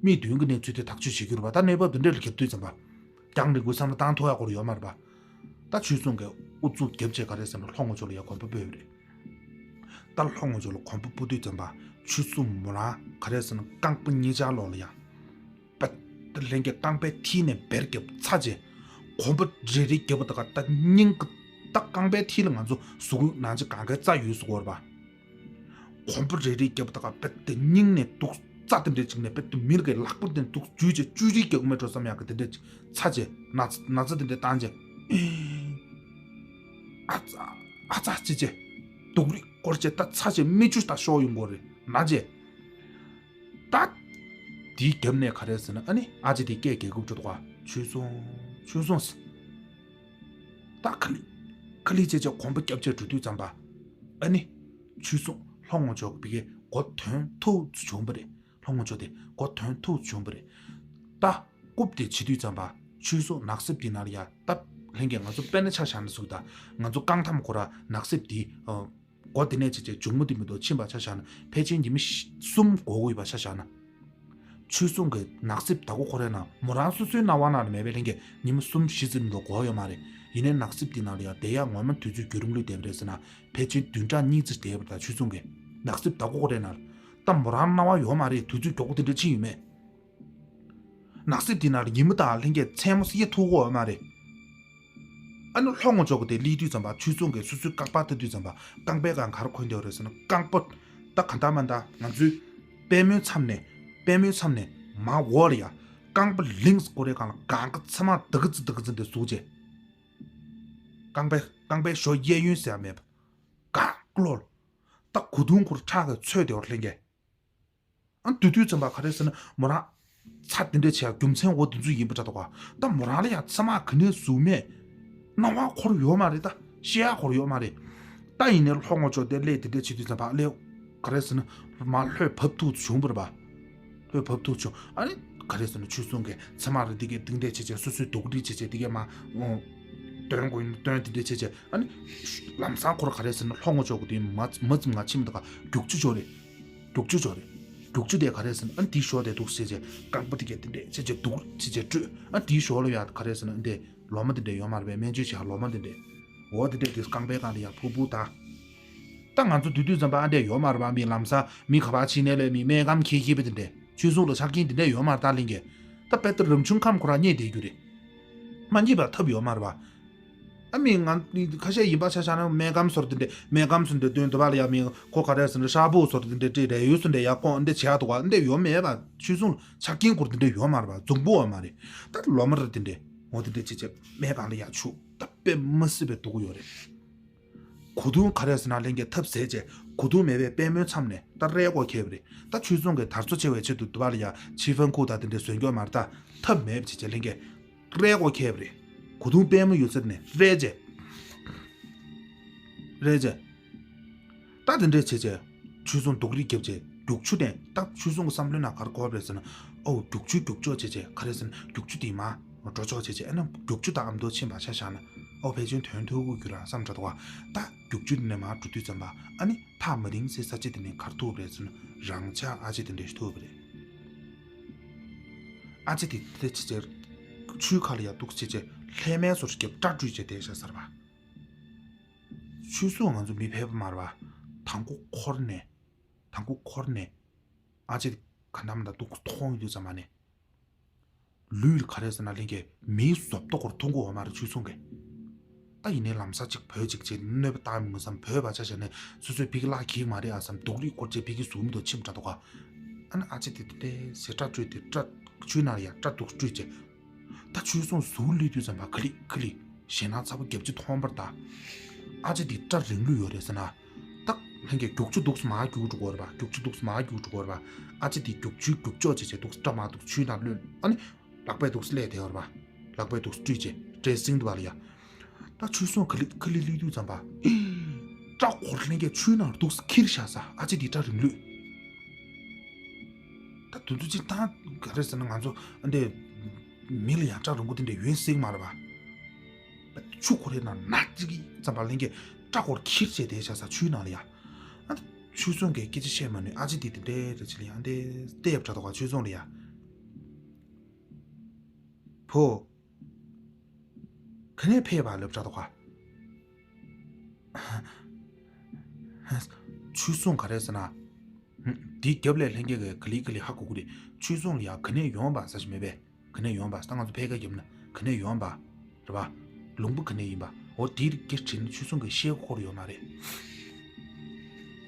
མི་མདུན་གྱི་གནས་ཚུལ་དེ་ཐག་གཅོད་བྱེད་རྒྱུ་རེད་པ། ད་གནས་བབ་འདི་འདྲ་ལ་བརྒྱབ་དུས་ཙམ་པ། རྒྱང་རིང་པོའི་བསམ་བློ་བཏང་ཐུབ་ཡག་སྐོར་ཡོད་མ་རེད་པ། ད་ཆོས་སྲུང་གིས་ཨུ་ཚུགས་བརྒྱབ་བྱས་ག་རེ་ཟེར་ན་ལྷོ་ངོས་ཕྱོགས་ལ་ཡ་གོམ་པ་སྤོས་པ་རེད། ད་ལྷོ་ངོས་ཕྱོགས་ལ་གོམ་པ་སྤོ་དུས་ཙམ་པ། ཆོས་སྲུང་མོ་རང་ག་རེ་ཟེར་ན་རྐང་པ་གཉིས་ཆར་ལོག་ལ་ཡ། པད། ད་ལྷན་རྒྱས་རྐང་པའི་མཐིལ་ནས་བེར་བརྒྱབ་ཚར་རྗེས། གོམ་པ་རེ་རེ་བརྒྱབ་པ་ད་ག་ད་སྙིང་གི། ད་རྐང་པའི་མཐིལ་ལ་ང་ཚོ་གཟུགས་པོའི་ནང་ཆེ་གང་གའི་རྩ་ཡོད་ཟེར་གོ་རེད་པ། གོམ་པ་རེ་རེ་བརྒྱབ་པ་ད་ག་པད་དེ་སྙིང་ནས་དུག་རྩ་དེ་འདྲ་ཅིག་ནས་པད་དེ་མི་ལ་གའི་ལག་པ་དེ་དུག་འཇུས་བྱས་བཅུ་རིའི་རྒྱབ་མེད་འགྲོ་བསམ་ཡག་གི་དེ་འདྲ་ཅིག་ཚར་རྗེས། ན་ཚ་ན་ཚ་དེ་འདྲ་བཏང་རྗེས། ཨ་ཙ། ཨ་ཙ་ཅེས་བྱས། སྡུག་རུས་སྐོར་བྱས་ད་ཚར་རྗེས་མིག་ཆུ་ད་ཤོར་ཡོང་གོ་རེད་ན་རྗེས། ད། དེའི་རྒྱབ་ནས་ག་རེ་ཟེར་ན་ཨ་ནི་ཨ་ཅེ་དེ་སྐད་རྒྱག་གི་འགྲོ་འདུག་ག་ཆོས་སྲུང་། ཆོས་སྲུང་ཟེར། ད་ཁ་ལི། ཁ་ལི་བྱས་བྱས་གོམ་པ་རྒྱབ་བྱས་འགྲོ་དུས་ཙམ་པ། ཨ་ནི། ཆོས་སྲུང་ལྷོ་ངོས་ཕྱོགས་ཀྱི་ཕ་གིར་མགོ་ཐོན་ཐུག་བྱུང་བ་རེད། ལྷོ་ངོས་ཕྱོགས་དེ་མགོ་ཐོན་ཐུག་བྱུང་བ་རེད། ད། རྐུབ་དེ་བྱེད་དུས་ཙམ་པ། ཆོས་སྲུང་ནགས་གསེབ་དེ་ནང་ལ་ཡ་ད། ལྷན་རྒྱས་ང་ཚོ་དཔེར་ན་ཆ་བཞག་ན་ཟུག་ད། ང་ཚོ་རྐང་ཐང་ཁོ་ར་ནགས་གསེབ་དེ། སྒོ་དེ་ནས་བྱས་བྱས་མཇུག་མ་དེ་མི་འདུག་ཕྱིན་པ་ཆ་བཞག་ན་ཕལ་ཆེར་ཉི་མ་བཞི་གསུམ་འགོར་གྱི་ཡོད་པ་ཆ་བཞག་ན། ཆོས་སྲུང་གི་ནགས་གསེབ་བདག་པོ་ཁོ་རའི་ནང་མོ་རང་སོ་སོའི་སྣང་བ་ནང་ལ་མེད་པའི་ལྷན་རྒྱས་ཉི་མ་གསུམ་བཞི་ཙམ་འདུག་འགོར་ཡོད་མ་རེད། ཡིན་ནའི་ནགས་གསེབ་དེ་ནང་ལ་ཡང་བསྡད་ཡག་ངོ་མ་དུས་ཚོད་བརྒྱུད་རིམ་ལོས་བསྡད་པ་རེད་ཟེར་ན་ཕལ་ཆེར་བདུན་ཕྲག་གཉིས་ཙམ་བསྡད་པ་རེད་ད། ཆོས་སྲུང་གི་ནགས་གསེབ་བདག་པོ་ཁོ་རའི་ནང་ལ་ད་མོ་རང་སྣང་བ་ཡོད་མ་རེད། དུས་ཚོད་མགྱོགས་པོ་དེ་འདྲ་ཕྱིན་ཡོད་མེད། ནགས་གསེབ་དེ་ནང་ལ་ཉི་མ་དང་ལྷན་རྒྱས་མཚན་མོ་སི་ཡེ་ཐུག་གོ་ཡོད་མ་རེད། ཨ་ནི་ལྷོ་ངོས་ཕྱོགས་ཀྱི་དེ་སླེབས་དུས་ཙམ་པ་ཆོས་སྲུང་གིས་སོ་སོའི་རྐང་པ་ལྟ་དུས་ཙམ་པ་རྐང་པའི་སྒང་ག་རེ་གོན་བསྡད་ཡོད་རེད་ཟེར་ན་རྐང་པ། ད་ག་འདྲ་མ་འདྲ་ང་ཚོའི་པད་མོའི་མཚམས་ནས། པད་མོའི་མཚམས་ནས་མར་འོག་ལ་ཡ། རྐང་པ་ལིངས་སྐོར་རའི་སྒང་ལ་སྒང་ག་ཚེར་མ་དག་ཙི་དག་ཙི་འདི་ཟུག་བྱས། རྐང་པའི་རྐང་པའི་ཞོ་གཡས་གཡོན་ཟེར་ཡ་མེད་པ། ག་ཀློ་ལ། ད་གོས་ཐུང་ཁོ་ར་ཁྲག་གིས་ཚོས་བསྡད་ཡོད་རེད་ལྷན་རྒྱས། ཨ་དུས་དུས་ཙམ་པ་ག་རེ་ཟེར་ན་མོ་རང་། ཚ་དེ་འདྲ་བྱེད་ཡ་རྒྱུ་མཚན་འོ་དེ་ཚོ་ཡིན་པ་འདྲ་འདུག་ག་ད་མོ་རང་ལ་ཡང་ཚེར་མ་ག་ནས་ཟུག་མེད། སྣང་བ་འཁོར་ཡོད་མ་རེད་ད། ཤེས་ཡ་འཁོར་ཡོད་མ་རེད། ད་ཡིན་ནའི་ལྷོ་ངོས་ཕྱོགས་དེ་སླེབས་དེ་འདྲ་བྱེད་དུས་ཙམ་པ་སླེབས། ག་རེ་ཟེར་ན། མར་ལྷོད་བབས་ཐུག་བྱུང་བ་རེད་པ། ལྷོད་བབས་ཐུག་བྱུང་ཨ་ནི། ག་རེ་ཟེར་ན་ཆོས་སྲུང་གིས་ཚེར་མ་རེ་འདི་གའི་སྟེང་འདྲ་བྱས་བྱས་སོ་སོའི་སྡུག་རུས་བྱས་བྱས་འདི་གའི་མར། འདོན་དགོས་ཡིན་འདོན་དེ་འདྲ་བྱས་བྱས་ཨ་ནི། ལམ་སང་ཁོ་ར་ག་རེ་ཟེར་ན་ལྷོ་ངོས་ཕྱོགས་ཀྱི་དེ་མ་མ་ཙམ་ང་ཕྱིན་མི་འདུག་ག་རྒྱུག་ཆུ་ཆོ་རེད། རྒྱུག་ཆུ་ཆོ་རེད། རྒྱུག་ཆུ་དེ་ག་རེ་ཟེར་ན་ཨ་ནི་དེའི་ཞོར་དེ་འདུག་ཟེར་བྱས་རྐང་པ་དེ་གས་དེ་འདྲས་བྱས་བྱས་འདུག་བྱས་བྱས་བཀྲུས། ཨ་ནི་དེའི་ཞོར་ལ་ཡ་ག་རེ་ཟེར་ན་ཨ་ནི་དེ་ལོ་མ་དེ་འདྲས་ཡོད་མ་རེད་པས། སྨན་བཅོས་བྱས་ལོ་མ་དེ་འདྲས། འོ་དེ་འདྲས་དེ་རྐང་པའི་སྒང་ལ་ཡ་ཕུར་བུ་དང་། ད་ང་ཚོ་དུས་དུས་ཙམ་པ་ཨ་འདྲས་ཡོད་མ་རེད་པ། མི་ལམ་སང་མི་ག་པར་ཕྱིན་ནའི་ལས་མི་སྨན་སྒམ་འཁྱེར་འཁྱེར་བ་དེ་འདྲས། ཆོས་སྲུང་ལ་ཆ་རྐྱེན་དེ་འདྲས་ཡོད་མ་རེད་ད་ལྷན་རྒྱས། ད་དཔེ་ལྟར་རང་བྱུང་ཁམས་ཁོ་རང་རྙེད་བསྡད་རྒྱུ་རེད། མ་རྙེད་པ་ཐབས་ཡོད་མ་རེད་པ། ཨ་མི་ང་ཁ་ཤས་ཡིན་པ་ཆ་བཞག་ན་སྨན་སྒམ་ཟེར་དེ་འདྲས། སྨན་སྒམ་ཟེར་དེ་དོན་དུ་བ་ལ་ཡ་མི་ཁོ་ག་རེ་ཟེར་ན་ཤ་བོ་ཟེར་དེ་འདྲས་བྲིས་རས་ཡོལ་ཟེར་འདྲས་ཡ་ཁོ་འདྲས་བྱས་འདུག་ག་འདྲས་ཡོད་མེད་པ། ཆོས་སྲུང་ལ་ཆ་རྐྱེན་སྐོར་དེ་འདྲས་ཡོད་མ་རེད་པ། འཛོམས་པོ་ཡོད་མ་རེད། ད་ལོ་མ་རེད་དེ་འདྲས། འོ་དེ་འདྲས་བྱས་བྱས་སྨན་སྒང་ལ་ཡ་བཅུག་ད་དཔེ་མི་སྲིད་པའི་སྡུག་གི་ཡོད་རེད། གོས་ཐུང་ག་རེ་ཟེར་ན་ལྷན་རྒྱས་ཐབས་ཟད་བྱས་གོས་ཐུང་མེད་པའི་པད་མོའི་མཚམས་ནས་ད་རས་མགོ་འཁྱེར་བ་རེད། ད་ཆོས་སྲུང་གིས་དར་སོ་ཆེ་བའི་ཆེད་དུ་དུ་བ་ལ་ཡ་ཕྱི་ཧྥང་ཁུག་དང་དེ་འདྲས་བཟོས་འགྱོ་མ་རེད་ད། ཐབས་མེད་པ་བྱས་བྱས་ལྷན་རྒྱས་རས་མགོ་འཁྱེར་བ་རེད། གོས་ཐུང་པད་མོ་ཡོད་ས་ནས་རས་བྱས། རས་བྱས། ད་དེ་འདྲས་བྱས་བྱས། ཆོས་སྲུང་སྡུག་རུས་བརྒྱབ་བྱས་རྒྱུག་ཆུ་དེ་ད་ཆོས་སྲུང་གི་བསམ་བློའི་ནང་ག་རེ་གོ་བ་རེད་ཟེར་ན། ཨོ་རྒྱུག་ཆུ་རྒྱུག་ཆོག་བྱས་བྱས་ག་རེ་ཟེར་ན་རྒྱུག་ཆུ་དེ་མར་འགྲོ་ཆོག་བྱས་བྱས་ཨ་ནི་རྒྱུག་ཆུ་དང་ཨ་མདོ་ཕྱིན་པ་ཆ་བཞག་ན་ཨོ་ཕལ་ཆེར་དོན་ཐོས་དགོས་རྒྱུ་ར་བསམ་འདྲ་འདུག་ག་ད་རྒྱུག་ཆུ་དེ་ནས་མར་འགྲོ་དུས་ཙམ་པ་ཨ་ནི་ཐག་མ་རིང་སའི་ས་ཆ་དེ་ནས་ག་རེ་ཐུག་པ་རེད་ཟེར་ན་རང་ཅག་ཨ་ཅེ་དེ་འདྲས་ཐུག་པ་རེད། ཨ་ཅེ་དེ་དེ་བྱས་བྱས་ཆུའི་ཁ་ལ་ཡ་འདུག་བྱས་བྱས་ལྷད་མེད་བཟོ་འདྲ་བརྒྱབ་སྐྲ་བཀྲུས་བྱས་བསྡད་བཞག་ཟེར་བ། ཆོས་སྲུང་ང་ཚོ་མི་ཕལ་པ་མ་རེད་པ། དང་པོ་འཁོར་ནས། དང་པོ་འཁོར་ནས། ཨ་ཅེ་ག་འདྲ་མི་འདྲ་འདུག་མཐོང་ཡོང་དུས་ཙམ་པ་ནས། ལུས་ལ་ག་རེ་ཟེར་ན་ལྷན་རྒྱས་མིའི་བཟོ་ལྟ་སྐོར་མཐོང་གི་ཡོད་མ་རེད་ཆོས་སྲུང་གིས། ད་ཡིན་ནའི་ལམ་སང་ཅིག་བོད་ཅིག་བྱས་གནོད་པ་བཏང་མི་འདུག་བསམ་བོད་པ་ཆ་བཞག་ནས་སོ་སོའི་ཕ་གི་བརླག་གི་མ་རེད་ཨ་བསམ་སྡུག་རུས་སྐོར་བྱས་ཕ་གི་ཟུར་མི་འདུག་ཕྱིན་པ་འདྲ་འདུག་ག་ཨ་ནི་ཨ་ཅེ་དེ་དེ་ཟེར་སྐྲ་བཀྲུས་ཏེ་སྐྲ་ཆུའི་ནང་ལ་ཡ་སྐྲ་འདུག་བཀྲུས་བྱས། ད་ཆོས་སྲུང་ཟུར་སླེབས་དུས་ཙམ་པ་ཁ་ལི་ཁ་ལི་ཞེད་སྣང་ཚ་པོ་བརྒྱབ་ཅིག་མཐོང་བ་རེད་ད། ཨ་ཅེ་འདི་སྐྲ་རིང་ལོས་ཡོད་རེད་ཟེར་ན། ད་ ལྷན་རྒྱས་རྒྱུག་ཆུ་འདུག་སེ་མར་རྒྱུག་འགྲོ་གི་ཡོད་རེད་པ། རྒྱུག་ཆུ་འདུག་སེ་མར་རྒྱུག་འགྲོ་གི་ཡོད་རེད་པ། ཨ་ཅེ་དེ་རྒྱུག་ཆུའི་རྒྱུག་ཕྱོགས་བྱས་བྱས་འདུག་སེ་སྐྲ་མར་འདུག་སེ་ཆུའི་ནང་བླུགས། ཨ་ནི་ལག་པས་འདུག་སེ་སླེབས་བསྡད་ཡོད་རེད་པ། ལག་པས་འདུག་སེ་བཀྲུས་བྱས་བྲེ་སིང་དེ་པ་ལ་ཡ། ད་ཆུ་སྲུང་ཁ་ལི་ཁ་ལི་སླེབས་དུས་ཙམ་པ། སྐྲ་འཁོར་ལྷན་རྒྱས་ཆུའི་ནང་འདུག་སེ་འཁྱེར་བཞག་ས། ཨ་ཅེ་དེ་སྐྲ་རིང་ལོས། ད་དུས་ཚོད་ཅིག་ད་ག་རེ་ཟེར་ན་ང་ཚོ་འདི་མི་ལ་ཡང་སྐྲ་རིང་པོ་དེ་འདྲ་ཡོད་སྲིད་མ་རེད་པ། ཆུ་འཁོར་རེ་ན་ན་ཅིག་ཙམ་པ་ལྷན་རྒྱས་སྐྲ་འཁོར་འཁྱེར་བྱས་བསྡད་བཞག་ས་ཆུའི་ནང་ལ་ཡ། ཨ་ཆུ་སྲུང་གིས་སྐད་ཆ་བཤད་མ་ནུས། ཨ་ཅེ་དེ་དེ་འདྲའི་རེ་ཅིག་ལ་ཡང་དེ་བལྟས་ཡབ་དྲ་ཐོག་ཁ་ཆུ་སྲུང་ལ་ཡ། བུ། ག་ནས་ཕེབས་པ་ལབ་དྲ་ཐོག་ཁ། ཆུ་སྲུང་ག་རེ་ཟེར་ན། དེའི་རྒྱབ་ལས་ལྷན་རྒྱས་ཀྱིས་ག་ལེ་ག་ལེ་ཧ་གོ་གི་རེད། ཆུ་སྲུང་ལ་ཡ་ག་ནས་ཡོང་པ་ཟེར་ཞིག་མེད་པས། ག་ནས་ཡོང་པ་ད་ང་ཚོ་ཕལ་སྐད་རྒྱབ་ན་ག་ནས་ཡོང་པ་རེད་པ། ལུང་པ་ག་ནས་ཡིན་པ། འོ་དེའི་སྐད་དྲིས་ན་ཆུ་སྲུང་གིས་བཤད་ཁོ་ར་ཡོད་མ་རེད།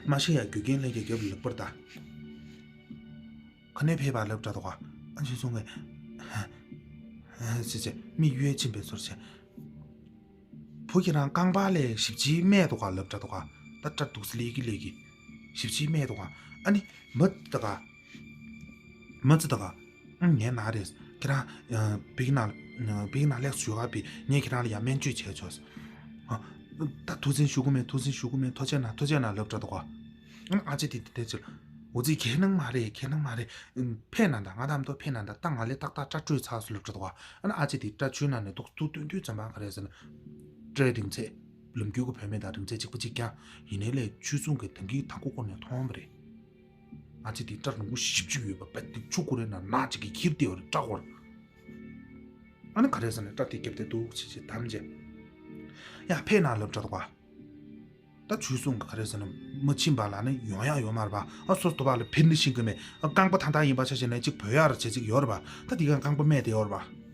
མ་བཤད་ཡ་རྒྱུ་རྐྱེན་ལྷན་རྒྱས་རྒྱབ་ལ་ལབ་པར་ད། ག་ནས་ཕེབས་པ་ལབ་དྲ་ཐོག་ཁ། ཨ་ཆུ་སྲུང་གིས་ཧ་ཧ་ཟེར་བྱས་མིག་གཡོལ་ཕྱིན་པའི་བཟོ་འདྲ་བྱས། བུ་ཁྱེད་རང་རྐང་པ་ལ་ཞིབ་ཅིག་རྨས་འདུག་ག་ལབ་དྲ་ཐོག་ཁ། ད་སྐྲ་འདུག་སེ་ལེགས་ཀྱི་ལེགས་ཀྱི། ཞིབ་ཅིག་རྨས་འདུག་ག། ཨ་ནི་མ་ཙི་ད་ག། མ་ཙི་ད་ག། ཨང་ངའི་ན་རེད། ཁྱེད་རང་ཨ་བིག་ན་ཨ་བིག་ན་ལེགས་ཞུ་ག་པི་ངས་ཁྱེད་རང་ལ་ཡ་སྨན་བཅོས་བྱས་ཆོག། ཨ་ད་ཐུགས་རྗེ་ཆེ་ཞུ་གི་མེད། ཐུགས་རྗེ་ཆེ་ཞུ་གི་མེད། ཐུགས་རྗེ་ཆེ་གནང་། ཐུགས་རྗེ་ཆེ་གནང་ལབ་དྲ་ཐོག་ག། ཨ་ཅེ་དེ་དེ་ཚོ། འོ་ཙི་ཁྱེད་ནང་མ་རེད། ཁྱེད་ནང་མ་རེད། ཕེབས་ན་ད་ང་དང་མདོ་ཕེབས་ན་ད་ད་ང་ལས་ཏག་ཏག་སྐྲ་བཀྲུས་ཚར་སོང་ལབ་དྲ་ཐོག་ག། ཨ་ནི་ཨ་ཅེ་དེ་སྐྲ་ཆུའི་ནང་ནས་ཏོག་ཏོག་བཏོན་དུས་ཙམ་པ་ག་རེ་ཟེར་ན། སྐྲའི་རིང་ཚད། ལམ་རྒྱུད་ཀྱི་བུད་མེད་དང་རིང་ཚད་གཅིག་པ་གཅིག་རྐྱང་། ཡིན་ནའི་ལས་ཆུ་སྲུང་གིས་དེང་གི་དང་པོ་ཁོ་ནས་མཐོང་བ་རེད། ཨ་ཅེ་དེ་སྐྲ་རིང་པོ་ཞེ་པོ་ཅིག་ཡོད་པ་རྦད་དེ་ཆུ་འཁོར་རེ་ན་ན་ཅིག་གིས་འཁྱེར་བསྡད་ཡོད་རེད་སྐྲ་འཁོར། ཨ་ནི་ག་རེ་ཟེར་ན་སྐྲ་དེ་རྒྱབ་དེ་འདུག་སེ་བྱས་བསྡམས་བྱས། ཡ་ཕེབས་ན་ལབ་དྲ་ཐོག་ག། ད་ཆུ་སྲུང་གིས་ག་རེ་ཟེར་ན་མ་ཕྱིན་པ་ལ་ནི་ཡོང་ཡག་ཡོད་མ་རེད་པ། ཨ་སོ་སོ་དུ་བ་ལ་ཕེབས་ནི་ཤེས་ཀྱི་མེད། ཨ་རྐང་པ་ཐང་ཐང་ཡིན་པ་ཆ་བཞག་ན་གཅིག་བོས་ཡག་རེ་བྱེད་ཅིག་ཡོད་རེད་པ། ད་དེ་ག་རྐང་པ་རྨས་བསྡད་ཡོད་རེད་པ།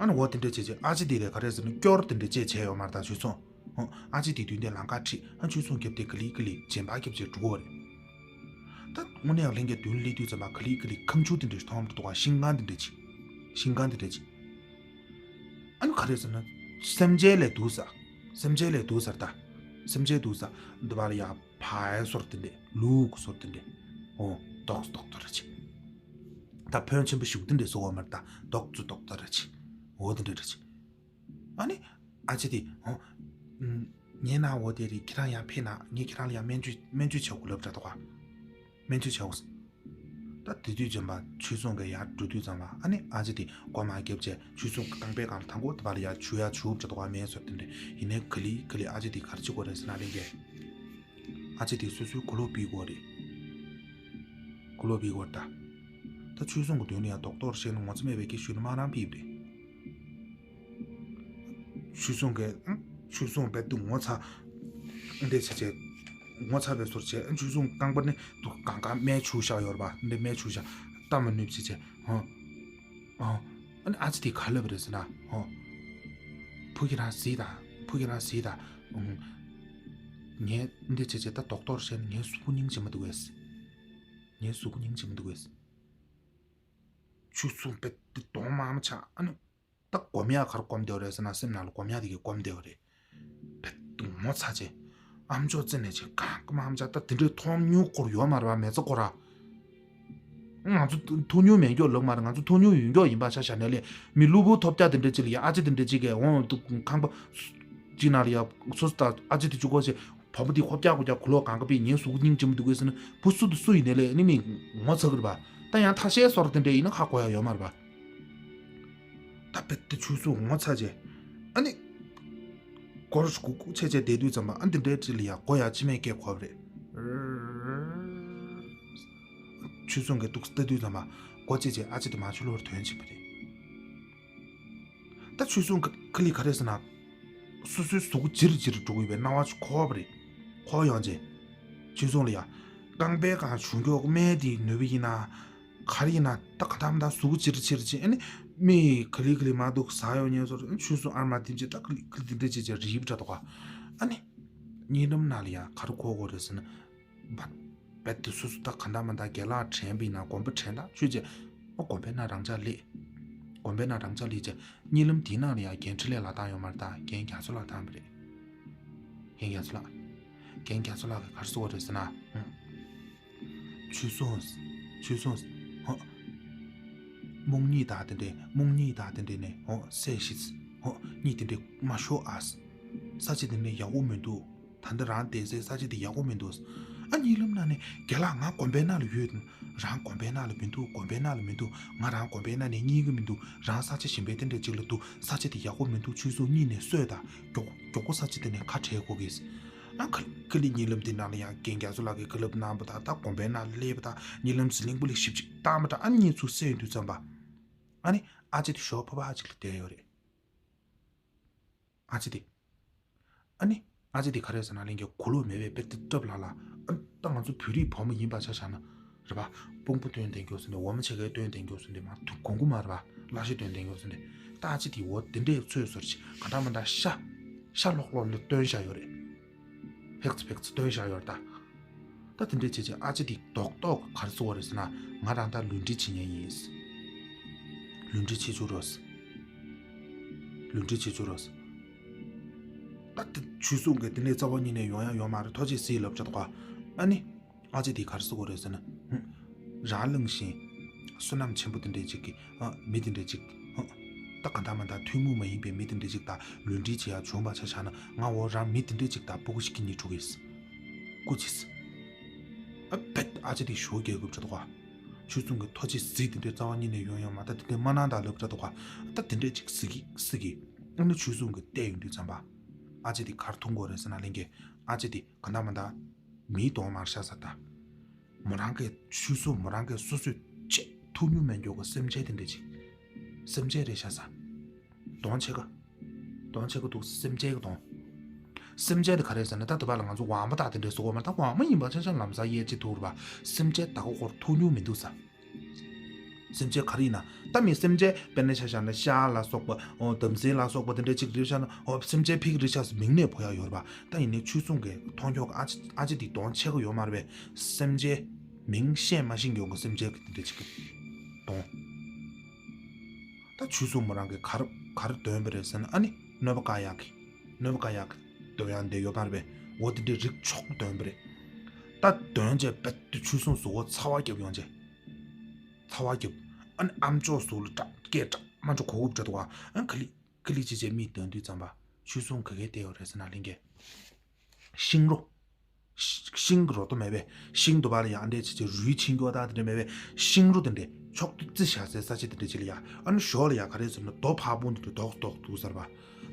ཨ་ནི་འོ་དེ་འདྲ་བྱས་བྱས་ཨ་ཅེ་དེ་ལས་ག་རེ་ཟེར་ན་སྐྱོར་དེ་འདྲ་བྱས་བྱས་ཡོད་མ་རེད་ད་ཆུ་སྲུང་། ཨ་ཅེ་དེ་དུས་འདི་ལམ་ཁ་ཁྲིད། ཨ་ཆུ་སྲུང་རྒྱབ་དེ་ག་ལེ་ག་ལེ་རྗེས་འབག་རྒྱབ་བྱས་འགྲོ་གི་རེད། ད་དངོས་གནས་ལྷན་རྒྱས་མདུན་སླེབས་དུས་ཙམ་པ་ག་ལེ་ག་ལེ་ཁང་ཆུང་དེ་འདྲ་ཞིག་མཐོང་འདུག་ག། ཤིང་ཁང་དེ་འདྲ་ཅིག། ཤིང་ཁང་དེ་འདྲ་ཅིག། ཨ་ནི་ག་རེ་ཟེར་ན། སེམས་ཅན་ལས་སྡུག་ས། སེམས་ཅན་ལས་སྡུག་སར་ད། སེམས་ཅན་སྡུག་ས། འདི་བ་ལ་ཡ་ཕའི་སོར་དེ་འདྲ། ལུག་སོར་དེ་འདྲ། འོ། རྡོག་རྡོག་ཏོ་ར་ཅིག། ད་ཕོན་ཆེན་པོ་ཞུགས་དེ་འདྲ་བཟོ་བ་མར་ད་རྡོག་ཙུ་རྡོག་ཏོ་ར་ཅིག། འོ་དེ་འདྲ་ར་ཅིག། ཨ་ནི། ཨ་ཅེ་དེ་འོ། ངའི་ན་འོ་དེ་རེད། ཁྱེད་རང་ཡང་ཕེབས་ན་ངས་ཁྱེད་རང་ལ་ཡང་སྨན་བཅོས་སྨན་བཅོས་བྱ་དགོས་ལབ་དྲ་ཐོག་ག། སྨན་བཅོས་བྱ་དགོས། ད་དེ་དུས་ཙམ་པ་ཆུ་སྲུང་གིས་ཡར་འགྲོ་དུས་ཙམ་པ་ཨ་ནི་ཨ་ཅེ་དེ་སྒོ་མར་བརྒྱབ་བྱས་ཆུ་སྲུང་རྐང་པའི་སྒང་ལ་ཐང་གོ་དེ་བ་ལ་ཡར་ཆུ་ཡར་ཆུ་བུབ་དྲ་ཐོག་ག་མེད་སོར་དེ་འདྲ། ཡིན་ནའི་ག་ལེ་ག་ལེ་ཨ་ཅེ་དེ་ག་རེ་བྱེད་དགོས་རེད་ཟེར་ན་ལྷན་རྒྱས། ཨ་ཅེ་དེ་སོ་སོའི་གོ་ལོག་ཕུད་དགོས་རེད། གོ་ལོག་ཕུད་དགོས་རེད་ད། ད་ཆུ་སྲུང་གི་མདུན་ལ་ཡང་རྡོག་ཏོ་ར་བཤད་ན་ངོ་ཚ་མེད་པའི་སྐད་ཞུས་ན་མ་རང་ཕུད་རེད། ཆུ་སྲུང་གིས་ཨང་། ཆུ་སྲུང་རྦད་དེ་ངོ་ཚ། འདི་བྱས་བྱས། ངོ་ཚ་བའི་བཟོ་འདྲ་བྱས། ཨང་། ཆུ་སྲུང་རྐང་པ་ནི་འདུག་གང་གང་རྨས་བྱུགས་བཞག་ཡོད་རེད་པ། འདི་རྨས་བྱུགས་བཞག་ལྟ་མ་ནུས་བྱས་བྱས། ཧོ། ཨོ། ཨ་ནི་ཨ་ཅེ་དེས་ག་ལབ་རེད་ཟེར་ན། ཧོ། བུ་ཁྱེད་རང་གཟིགས་དང་། བུ་ཁྱེད་རང་གཟིགས་དང་། ཨང་། ངས་འདི་བྱས་བྱས་ད་རྡོག་ཏོ་ར་བཤད་ན་ངའི་གཟུགས་པོ་སྙིང་རྗེ་མི་འདུག་གས། ངའི་གཟུགས་པོ་སྙིང་རྗེ་མི་འདུག་གས། ཆུ་སྲུང་རྦད་དེ་གདོང་དམར་པོ་ཆགས། ཨ་ནི། ད་སྒོམ་ཡག་ག་རེ་སྒོམ་བསྡད་པ་རེད་ཟེར་ན་སེམས་ནང་ལ་སྒོམ་ཡག་དེ་གས་སྒོམ་བསྡད་པ་རེད། བེད་ངོ་ཚ་བྱས། ཨ་མཆོག་རྩེ་ནས་བྱས་གང་གི་མ་ཨ་མཆོག་ད་དེ་འདྲའི་མཐོང་མྱོང་སྐོར་ཡོད་མ་རེད་པ། མི་ཚེ་སྐོར་ར། ང་ཚོ་མཐོང་མྱོང་མེད་མཁན་ལབ་མ་རེད། ང་ཚོ་མཐོང་མྱོང་ཡོད་མཁན་ཡིན་པ་ཆ་བཞག་ནས་ལས་མི་གློ་བུར་ཐོལ་རྒྱག་དེ་འདྲ་ཅིག་ལ་ཡ་ཨ་ཅེ་དེ་འདྲ་ཅིག་གས་འོང་འདུག་ཁང་པ་ཅིག་ནང་ལ་ཡ་སོ་སོ་ད་ཨ་ཅེ་དེ་ཅིག་གོ་ཆེ་བ་པོ་དེ་ཧོབ་རྒྱག་གོ་རྒྱག་གོ་ལོག་གང་ག་པའི་ངའི་གཟུགས་སྙིང་རྗེ་མི་འདུག་གས་ཟེར་ན་བུ་སུ་དང་སུ་ཡིན་ནའི་ལས་ནི་མི་ངོ་ཚ་གི་རེད་པ། ད་ཡང་ཐ་ཤལ་སོར་དེ་འདྲ་ཡིན་ན་ཧ་གོ་ཡག་ཡོད་མ་རེད་པ། ད་རྦད་དེ་ཆུ་སྲུང་ངོ་ཚ་བྱས། ཨ་ནི། སྒོར་གུག་གུག་བྱས་བྱས་བསྡད་དུས་ཙམ་པ་ཨ་འདི་འདྲའི་ཁྲིད་ལ་ཡ་སྒོ་ཡ་ཕྱི་མས་སྐད་གོ་བ་རེད། ཆུ་སྲུང་གིས་འདུག་སེ་ལྟ་དུས་ཙམ་པ་སྒོ་ཕྱེ་བྱས་ཨ་ཅེ་དེ་མར་ཆུ་ལོག་ལ་ཐོན་ཕྱིན་པ་རེད། ད་ཆུ་སྲུང་ཁ་ལི་ག་རེ་ཟེར་ན། སོ་སོའི་གཟུགས་པོ་ཇེ་རུ་ཇེ་རུ་འགྲོ་གི་ཡོད་པའི་སྣང་བ་ཅིག་འཁོར་བ་རེད། འཁོར་ཡོང་རྗེས། ཆུ་སྲུང་ལ་ཡ། རྐང་པའི་སྒང་བྱུག་མགྱོགས་སྨན་དེའི་ནུས་པ་ཡིན་ན། ག་རེ་ཡིན་ན་ད་ག་འདྲ་མི་འདྲ་གཟུགས་པོ་ཅིར་ཅིར་ཅིག་ཨ་ནི་མིག་ག་ལེ་ག་ལེ་མ་འདུག་ཟ་ཡོང་ཉེན་ཟེར་ཆུ་སྲུང་ཨར་མ་དེ་ཅིག་ད་ག་ལེ་ག་ལེ་དེ་འདྲ་ཅིག་ཅིག་རིལ་བུ་འདྲ་འདུག་ག། ཨ་ནི་གཉིད་ལམ་ནང་ལ་ཡང་ག་རེ་གོ་གོ་རེད་ཟེར་ན། བ་རྦད་དེ་སོ་སོ་ད་ག་འདྲ་མི་འདྲ་རྒན་ལགས་དྲན་པ་ཡིན་ན་དགོན་པ་དྲན་ད་ཆོས་ཅིག་ཨ་དགོན་པའི་ནང་རང་འཇགས་སླེབས། དགོན་པའི་ནང་རང་འཇགས་སླེབས་ཅིག་གཉིད་ལམ་དེའི་ནང་ལ་ཡང་རྒན་འཕྲིན་ལས་ལགས་བཏང་ཡོད་མ་རེད་ད་རྒན་རྒྱ་མཚོ་ལགས་བཏང་བ་རེད། རྒན་རྒྱ་མཚོ་ལགས། རྒན་རྒྱ་མཚོ་ལགས་ཀྱིས་ག་རེ་ཟེར་བ་རེད་ཟེར་ན། ཆོས་སྲུང་། ཆོས་སྲུང་། ཧོ། རྨོངས་གཉིད་དང་དེ་འདྲས་རྨོངས་གཉིད་དང་དེ་འདྲས་ནས་ཧོ་སད་ཤིག་ཧོ་གཉིད་དེ་འདྲས་མ་ཤོར་ཨ། ས་ཆ་དེ་འདྲས་ཡག་པོ་མི་འདུག་ད་ལྟ་རང་བསྡད་སའི་ས་ཆ་དེ་ཡག་པོ་མི་འདུག་ཨ་གཉིད་ལམ་ནང་ནས་རྒན་ལགས་ང་དགོན་པའི་ནང་ལ་ཡོད། རང་དགོན་པའི་ནང་ལ་མི་འདུག་དགོན་པའི་ནང་ལ་མི་འདུག་ང་རང་དགོན་པའི་ནང་ནས་གཉིད་ཀྱི་མི་འདུག་རང་ས་ཆ་གཞན་པའི་དེ་འདྲས་ཅིག་ལ་འདུག་ས་ཆ་དེ་ཡག་པོ་མི་འདུག་ཆོས་སྲུང་གཉིད་ནས་གསོས་དང་མགྱོགས་མགྱོགས་པོ་ས་ཆ་དེ་ནས་ཁ་བྲལ་དགོས་ཀྱི། ཨ་ཁ་ཁ་ལི་གཉིད་ལམ་དེ་ནང་ལ་ཡང་རྒན་རྒྱ་མཚོ་ལགས་ཀྱིས་བཀའ་སློབ་གནང་བ་དང་ད་དགོན་པའི་ནང་སླེབས་པ་དང་གཉིད་ལམ་ཟི་ལིང་པོ་ལི་ཞིབ་ཅིག་བཏང་བ་དང་ཨ་གཉིད་ཚུར་སད་ཡོང་དུས་ཙམ་པ། ཨ་ནི་ཨ་ཅེ་དེ་ཞོགས་ཕ་བ་ཅིག་ལ་བསྡད་ཡོད་རེད། ཨ་ཅེ་དེ། ཨ་ནི་ཨ་ཅེ་དེ་ག་རེ་ཟེར་ན་ལྷན་རྒྱས་གོ་ལོག་མེད་པའི་དཔེ་དེ་སྐྲབ་ལ་ལ་ཨ་ད་ང་ཚོ་བོད་རིགས་བུ་མོ་ཡིན་པ་ཆ་བཞག་ན། རེད་པ། དཔུང་པོ་སྟོན་བསྡད་མགྱོགས་སོང་དེ་འོ་མ་ཕྱེད་ཀའི་སྟོན་བསྡད་མགྱོགས་སོང་དེ་མ་དུ་གོང་གུ་མ་རེད་པ། བརླ་ཤ་སྟོན་བསྡད་མགྱོགས་སོང་དེ། ད་ཨ་ཅེ་དེ་འོ་དེ་འདྲའི་ཚོད་ཟུར་ཅིག་ག་འདྲ་མ་འདྲ་ཤ། ཤ་ལྷོག་ལྷོག་ལ་སྟོན་བཞག་ཡོད་རེད། ཕེག་ཙི་ཕེག་ཙི་སྟོན་བཞག་ཡོད་རེད་ད། ད་དེ་འདྲའི་བྱས་བྱས་ཨ་ཅེ་དེ་རྡོག་རྡོག་ག་རེ་ཟེར་བ་རེད་ཟེར་ན་ང་རང་ད་ལུས་འབྲེལ་བྱེད་མཁན་ཡིན། ལུས་འབྲེལ་བྱེད་བཅུག་རོགས། ལུས་འབྲེལ་བྱེད་བཅུག་རོགས། ད་དེ་ཆོས་སྲུང་གིས་དེ་འདྲའི་རྩ་བ་ཉིད་ནས་ཡོང་ཡ་ཡོད་མ་རེད། ཐུགས་རྗེ་གཟིགས་ལབ་བྱས་ཏོ་ག་ཨ་ནི། ཨ་ཅེ་དེ་ག་རེ་ཟེར་གོ་རེད་ཟེར་ན། ཧུམ། རང་གླེང་བཞིན། བསོད་ནམས་ཆེན་པོ་དེ་འདྲས་ཅིག་གི་ཨ་མི་དེ་འདྲས་ཅིག་ཧུམ། ད་ག་འདྲ་མ་འདྲ་ཐུན་མོང་མ་ཡིན་པའི་མི་དེ་འདྲས་ཅིག་དང་ལུས་འབྲེལ་བྱེད་ཡ་བྱུང་བ་ཆ་བཞག་ན་ང་འོ་རང་མི་དེ་འདྲས་ཅིག་དང་ཕྲུ་གུ་ཞིག་གི་གཉིད་འཁྲུག་གི། སྐུ་མཁྱེན། ཨ་བེད་ཨ་ཅེ་དེ་ཞོ་རྒྱག་དགོས་བྱས་ཏོ་ག་ཆོས་སྲུང་གི་ཐུགས་རྗེ་གཟིགས་དེ་འདྲས་རྩ་བ་ཉིད་ནས་ཡོང་ཡོང་མ་ད་དེ་འདྲས་མ་གནང་ད་ལབ་བྱས་ཏོ་ག་ད་དེ་འདྲས་ཅིག་ཟེར་གི་ཟེར་གི་ཨ་ནི་ཆོས་སྲུང་གིས་བལྟས་ཡོང་དུས་ཙམ་པ། ཨ་ཅེ་དེ་ག་རེ་མཐོང་གོ་རེད་ཟེར་ན་ལྷན་རྒྱས་ཨ་ཅེ་དེ་ག་འདྲ་མ་འདྲ། མིའི་གདོང་མར་ཤ་ཟ་ད། མོ་རང་གིས་ཆོས་སྲུང་མོ་རང་གིས་སོ་སོས་ཆེས་ཐུགས་སྨྱོན་མེད་མགྱོགས་ཀྱི་སེམས་ཅན་དེ་འདྲས་ཅིག་སེམས་ཅན་རེད་ཤ་ཟ། གདོང་ཕྱེད་ཀ་གདོང་ཕྱེད་ཀ་འདུག་སེམས་ཅན་གྱི་གདོང་། སེམས་ཅན་དེ་ག་རེ་ཟེར་ན་ད་དེ་བ་ལ་ང་ཚོ་ཝང་པ་དག་དེ་འདྲས་ཟེར་གོ་མ་ད་ཝང་པ་ཡིན་པ་ཆ་ཆ་ལམ་སང་དབྱེ་ཅིག་ཐུག་རེད་པ། སེམས་ཅན་ད་ག་ཁོར་ཐུགས་སྨྱོན་མི་འདུག་ས། སེམས་ཅན་ག་རེ་ཡིན་ན་ད་མི་སེམས་ཅན་དཔེར་ན་ཆ་བཞག་ན་ཤ་ལ་སོགས་པ་འོ་དམ་སྲིན་ལ་སོགས་པ་དེ་འདྲ་ཅིག་རེད་ཤག་ན་འོ་སེམས་ཅན་ཕིག་རེད་ཤག་ཟེར་མིང་ནས་འབོད་ཡག་ཡོད་རེད་པ། ད་ཡིན་ནའི་ཆོས་སྲུང་གིས་མཐོང་ཆོག་གི་ཨ་ཅེ་ཨ་ཅེ་དེ་གདོང་ཕྱེད་ཀ་ཡོད་མ་རེད་པས། སེམས་ཅན་མིང་ཤེས་མ་ཤེས་ཡོང་གི་སེམས་ཅན་གི་དེ་འདྲ་ཅིག་གི་གདོང་། ད་ཆོས་སྲུང་མོ་རང་གིས་ག་རེ་ག་རེ་འདོན་པ་རེད་ཟེར་ན་ཨ་ནི་གནོད་པ་བཀག་ཡག་གི་གནོད་པ་བཀག་ཡག་གི་འདོན་ཡག་འདི་ཡོད་མ་རེད་པས། འོ་དེ་འདྲའི་རིགས་མཆོག་འདོན་པ་རེད། ད་འདོན་བྱས་རྦད་དེ་ཆོས་སྲུང་གཟུགས་པོ་ཚ་བ་རྒྱབ་ཡོང་བྱས། ཚ་བ་རྒྱབ། ཨ་ནི་ཨམ་ཅོག་ཟུར་ལ་སྐྲག་སྐད་སྐྲག་མ་འགྲོ་གོ་གུབ་འདྲ་འདུག་ཨ། ཨ་ནི་ཁ་ལི་ཁ་ལི་བྱེད་བྱེད་མིག་འདོན་དུས་ཙམ་པ་ཆོས་སྲུང་ག་གེ་བསྡད་ཡོད་རེད་ཟེར་ན་ལྷན་རྒྱས། ཤིང་རོ། ཤ་ཤིང་གི་རོ་ཏོ་མེད་པས་ཤིང་དུ་བ་ལ་ཡང་འདྲས་བྱེད་བྱེད་རུལ་ཕྱིན་རྒྱུ་བ་དག་དེ་འདྲ་མེད་པས་ཤིང་རོ་དེ་འདྲས་ཕྱོགས་བསྡུས་བརྩི་བཞག་སའི་ས་ཆ་དེ་འདྲ་ཅིག་ལ་ཡ། ཨ་ནི་ཞོར་ལ་ཡ་ག་རེ་ཟེར་ན་རྡོ་ཕག་བུང་དེ་འདྲ་རྡོག་རྡོག་འདུག་ཟེར་བ།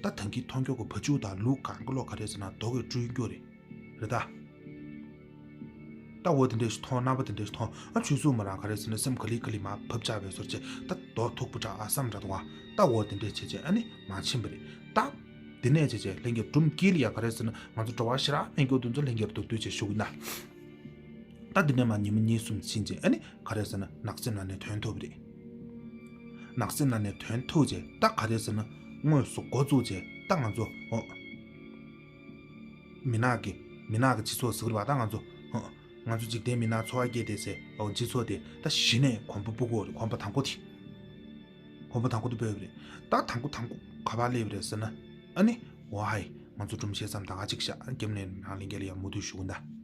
ད་ད་གིན་མཐོང་ཆོག་གི་བ་ཕྱུགས་དང་ལུག་གང་གི་ལོ་ག་རེ་ཟེར་ན་རྡོ་གིས་བཀྲུས་རྒྱུ་རེད། རེད་ད། ད་འོ་དེ་འདྲས་ཞིག་མཐོང་རྣམ་པ་དེ་འདྲས་ཞིག་མཐོང་ཨ་ཆོས་སྲུང་མོ་རང་ག་རེ་ཟེར་ན་སེམས་ག་ལི་ག་ལི་མ་བབ་ཆགས་པའི་བཟོ་བྱས་ད་རྡོ་མཐུག་པོ་དྲག་ཨ་བསམ་འདྲ་འདུག་ཨ། ད་འོ་དེ་འདྲས་བྱས་བྱས་ཨ་ནི་མ་ཕྱིན་པ་རེད་ད། དེ་ནས་བྱས་བྱས་ལྷན་རྒྱས་སྒྲུང་དཀྱིལ་ལ་ཡ་ག་རེ་ཟེར་ན་ང་ཚོ་འགྲོ་བ་ཞེ་དྲག་མེད་མཁན་དེ་ཚོ་ལྷན་རྒྱས་མདོར་བསྡུས་བྱས་ཞུ་གི་ན། ད་དེ་ནས་མ་ཉི་མ་གཉིས་གསུམ་ཕྱིན་བྱས་ཨ་ནི་ག་རེ་ཟེར་ན་ནགས་གསེབ་ནང་ནས་ཐོན་ཐུབ་པ་རེད། ནགས་གསེབ་ནང་ནས་ཐོན་ཐུབ་བྱས་ད་ག་རེ་ཟེར་ན་དངོས་སུ་འགོ་བཙུགས་བྱས་ད་ང་ཚོ་ཨོ། མི་ནག་གི་མི་ནག་གི་སྤྱི་ཚོགས་ཟེར་གི་རེད་པ། ད་ང་ཚོ་ཨོ། ང་ཚོ་འཇིག་རྟེན་མི་ནག་འཚོ་བ་སྐྱེལ་བསྡད་སའི་ཨོ་སྤྱི་ཚོགས་དེ་ད་གཞི་ནས་གོམ་པ་སྤོ་གི་ཡོད་རེད། གོམ་པ་དང་པོ་དེ། གོམ་པ་དང་པོ་དེ་སྤོས་པ་རེད། ད་དང་པོ་དང་པོ་ག་པར་སླེབས་པ་རེད་ཟེར་ན། ཨ་ནི། འོ་ཧའི། ང་ཚོ་སྒྲུང་བཤད་མཚམས་ད་ག་ཅིག་བཞག་རྒྱབ་ནས་ནང་ལྷན་རྒྱས་ལ་ཡང་མུ་མཐུད་ཞུ་གི་ཡིན་ད།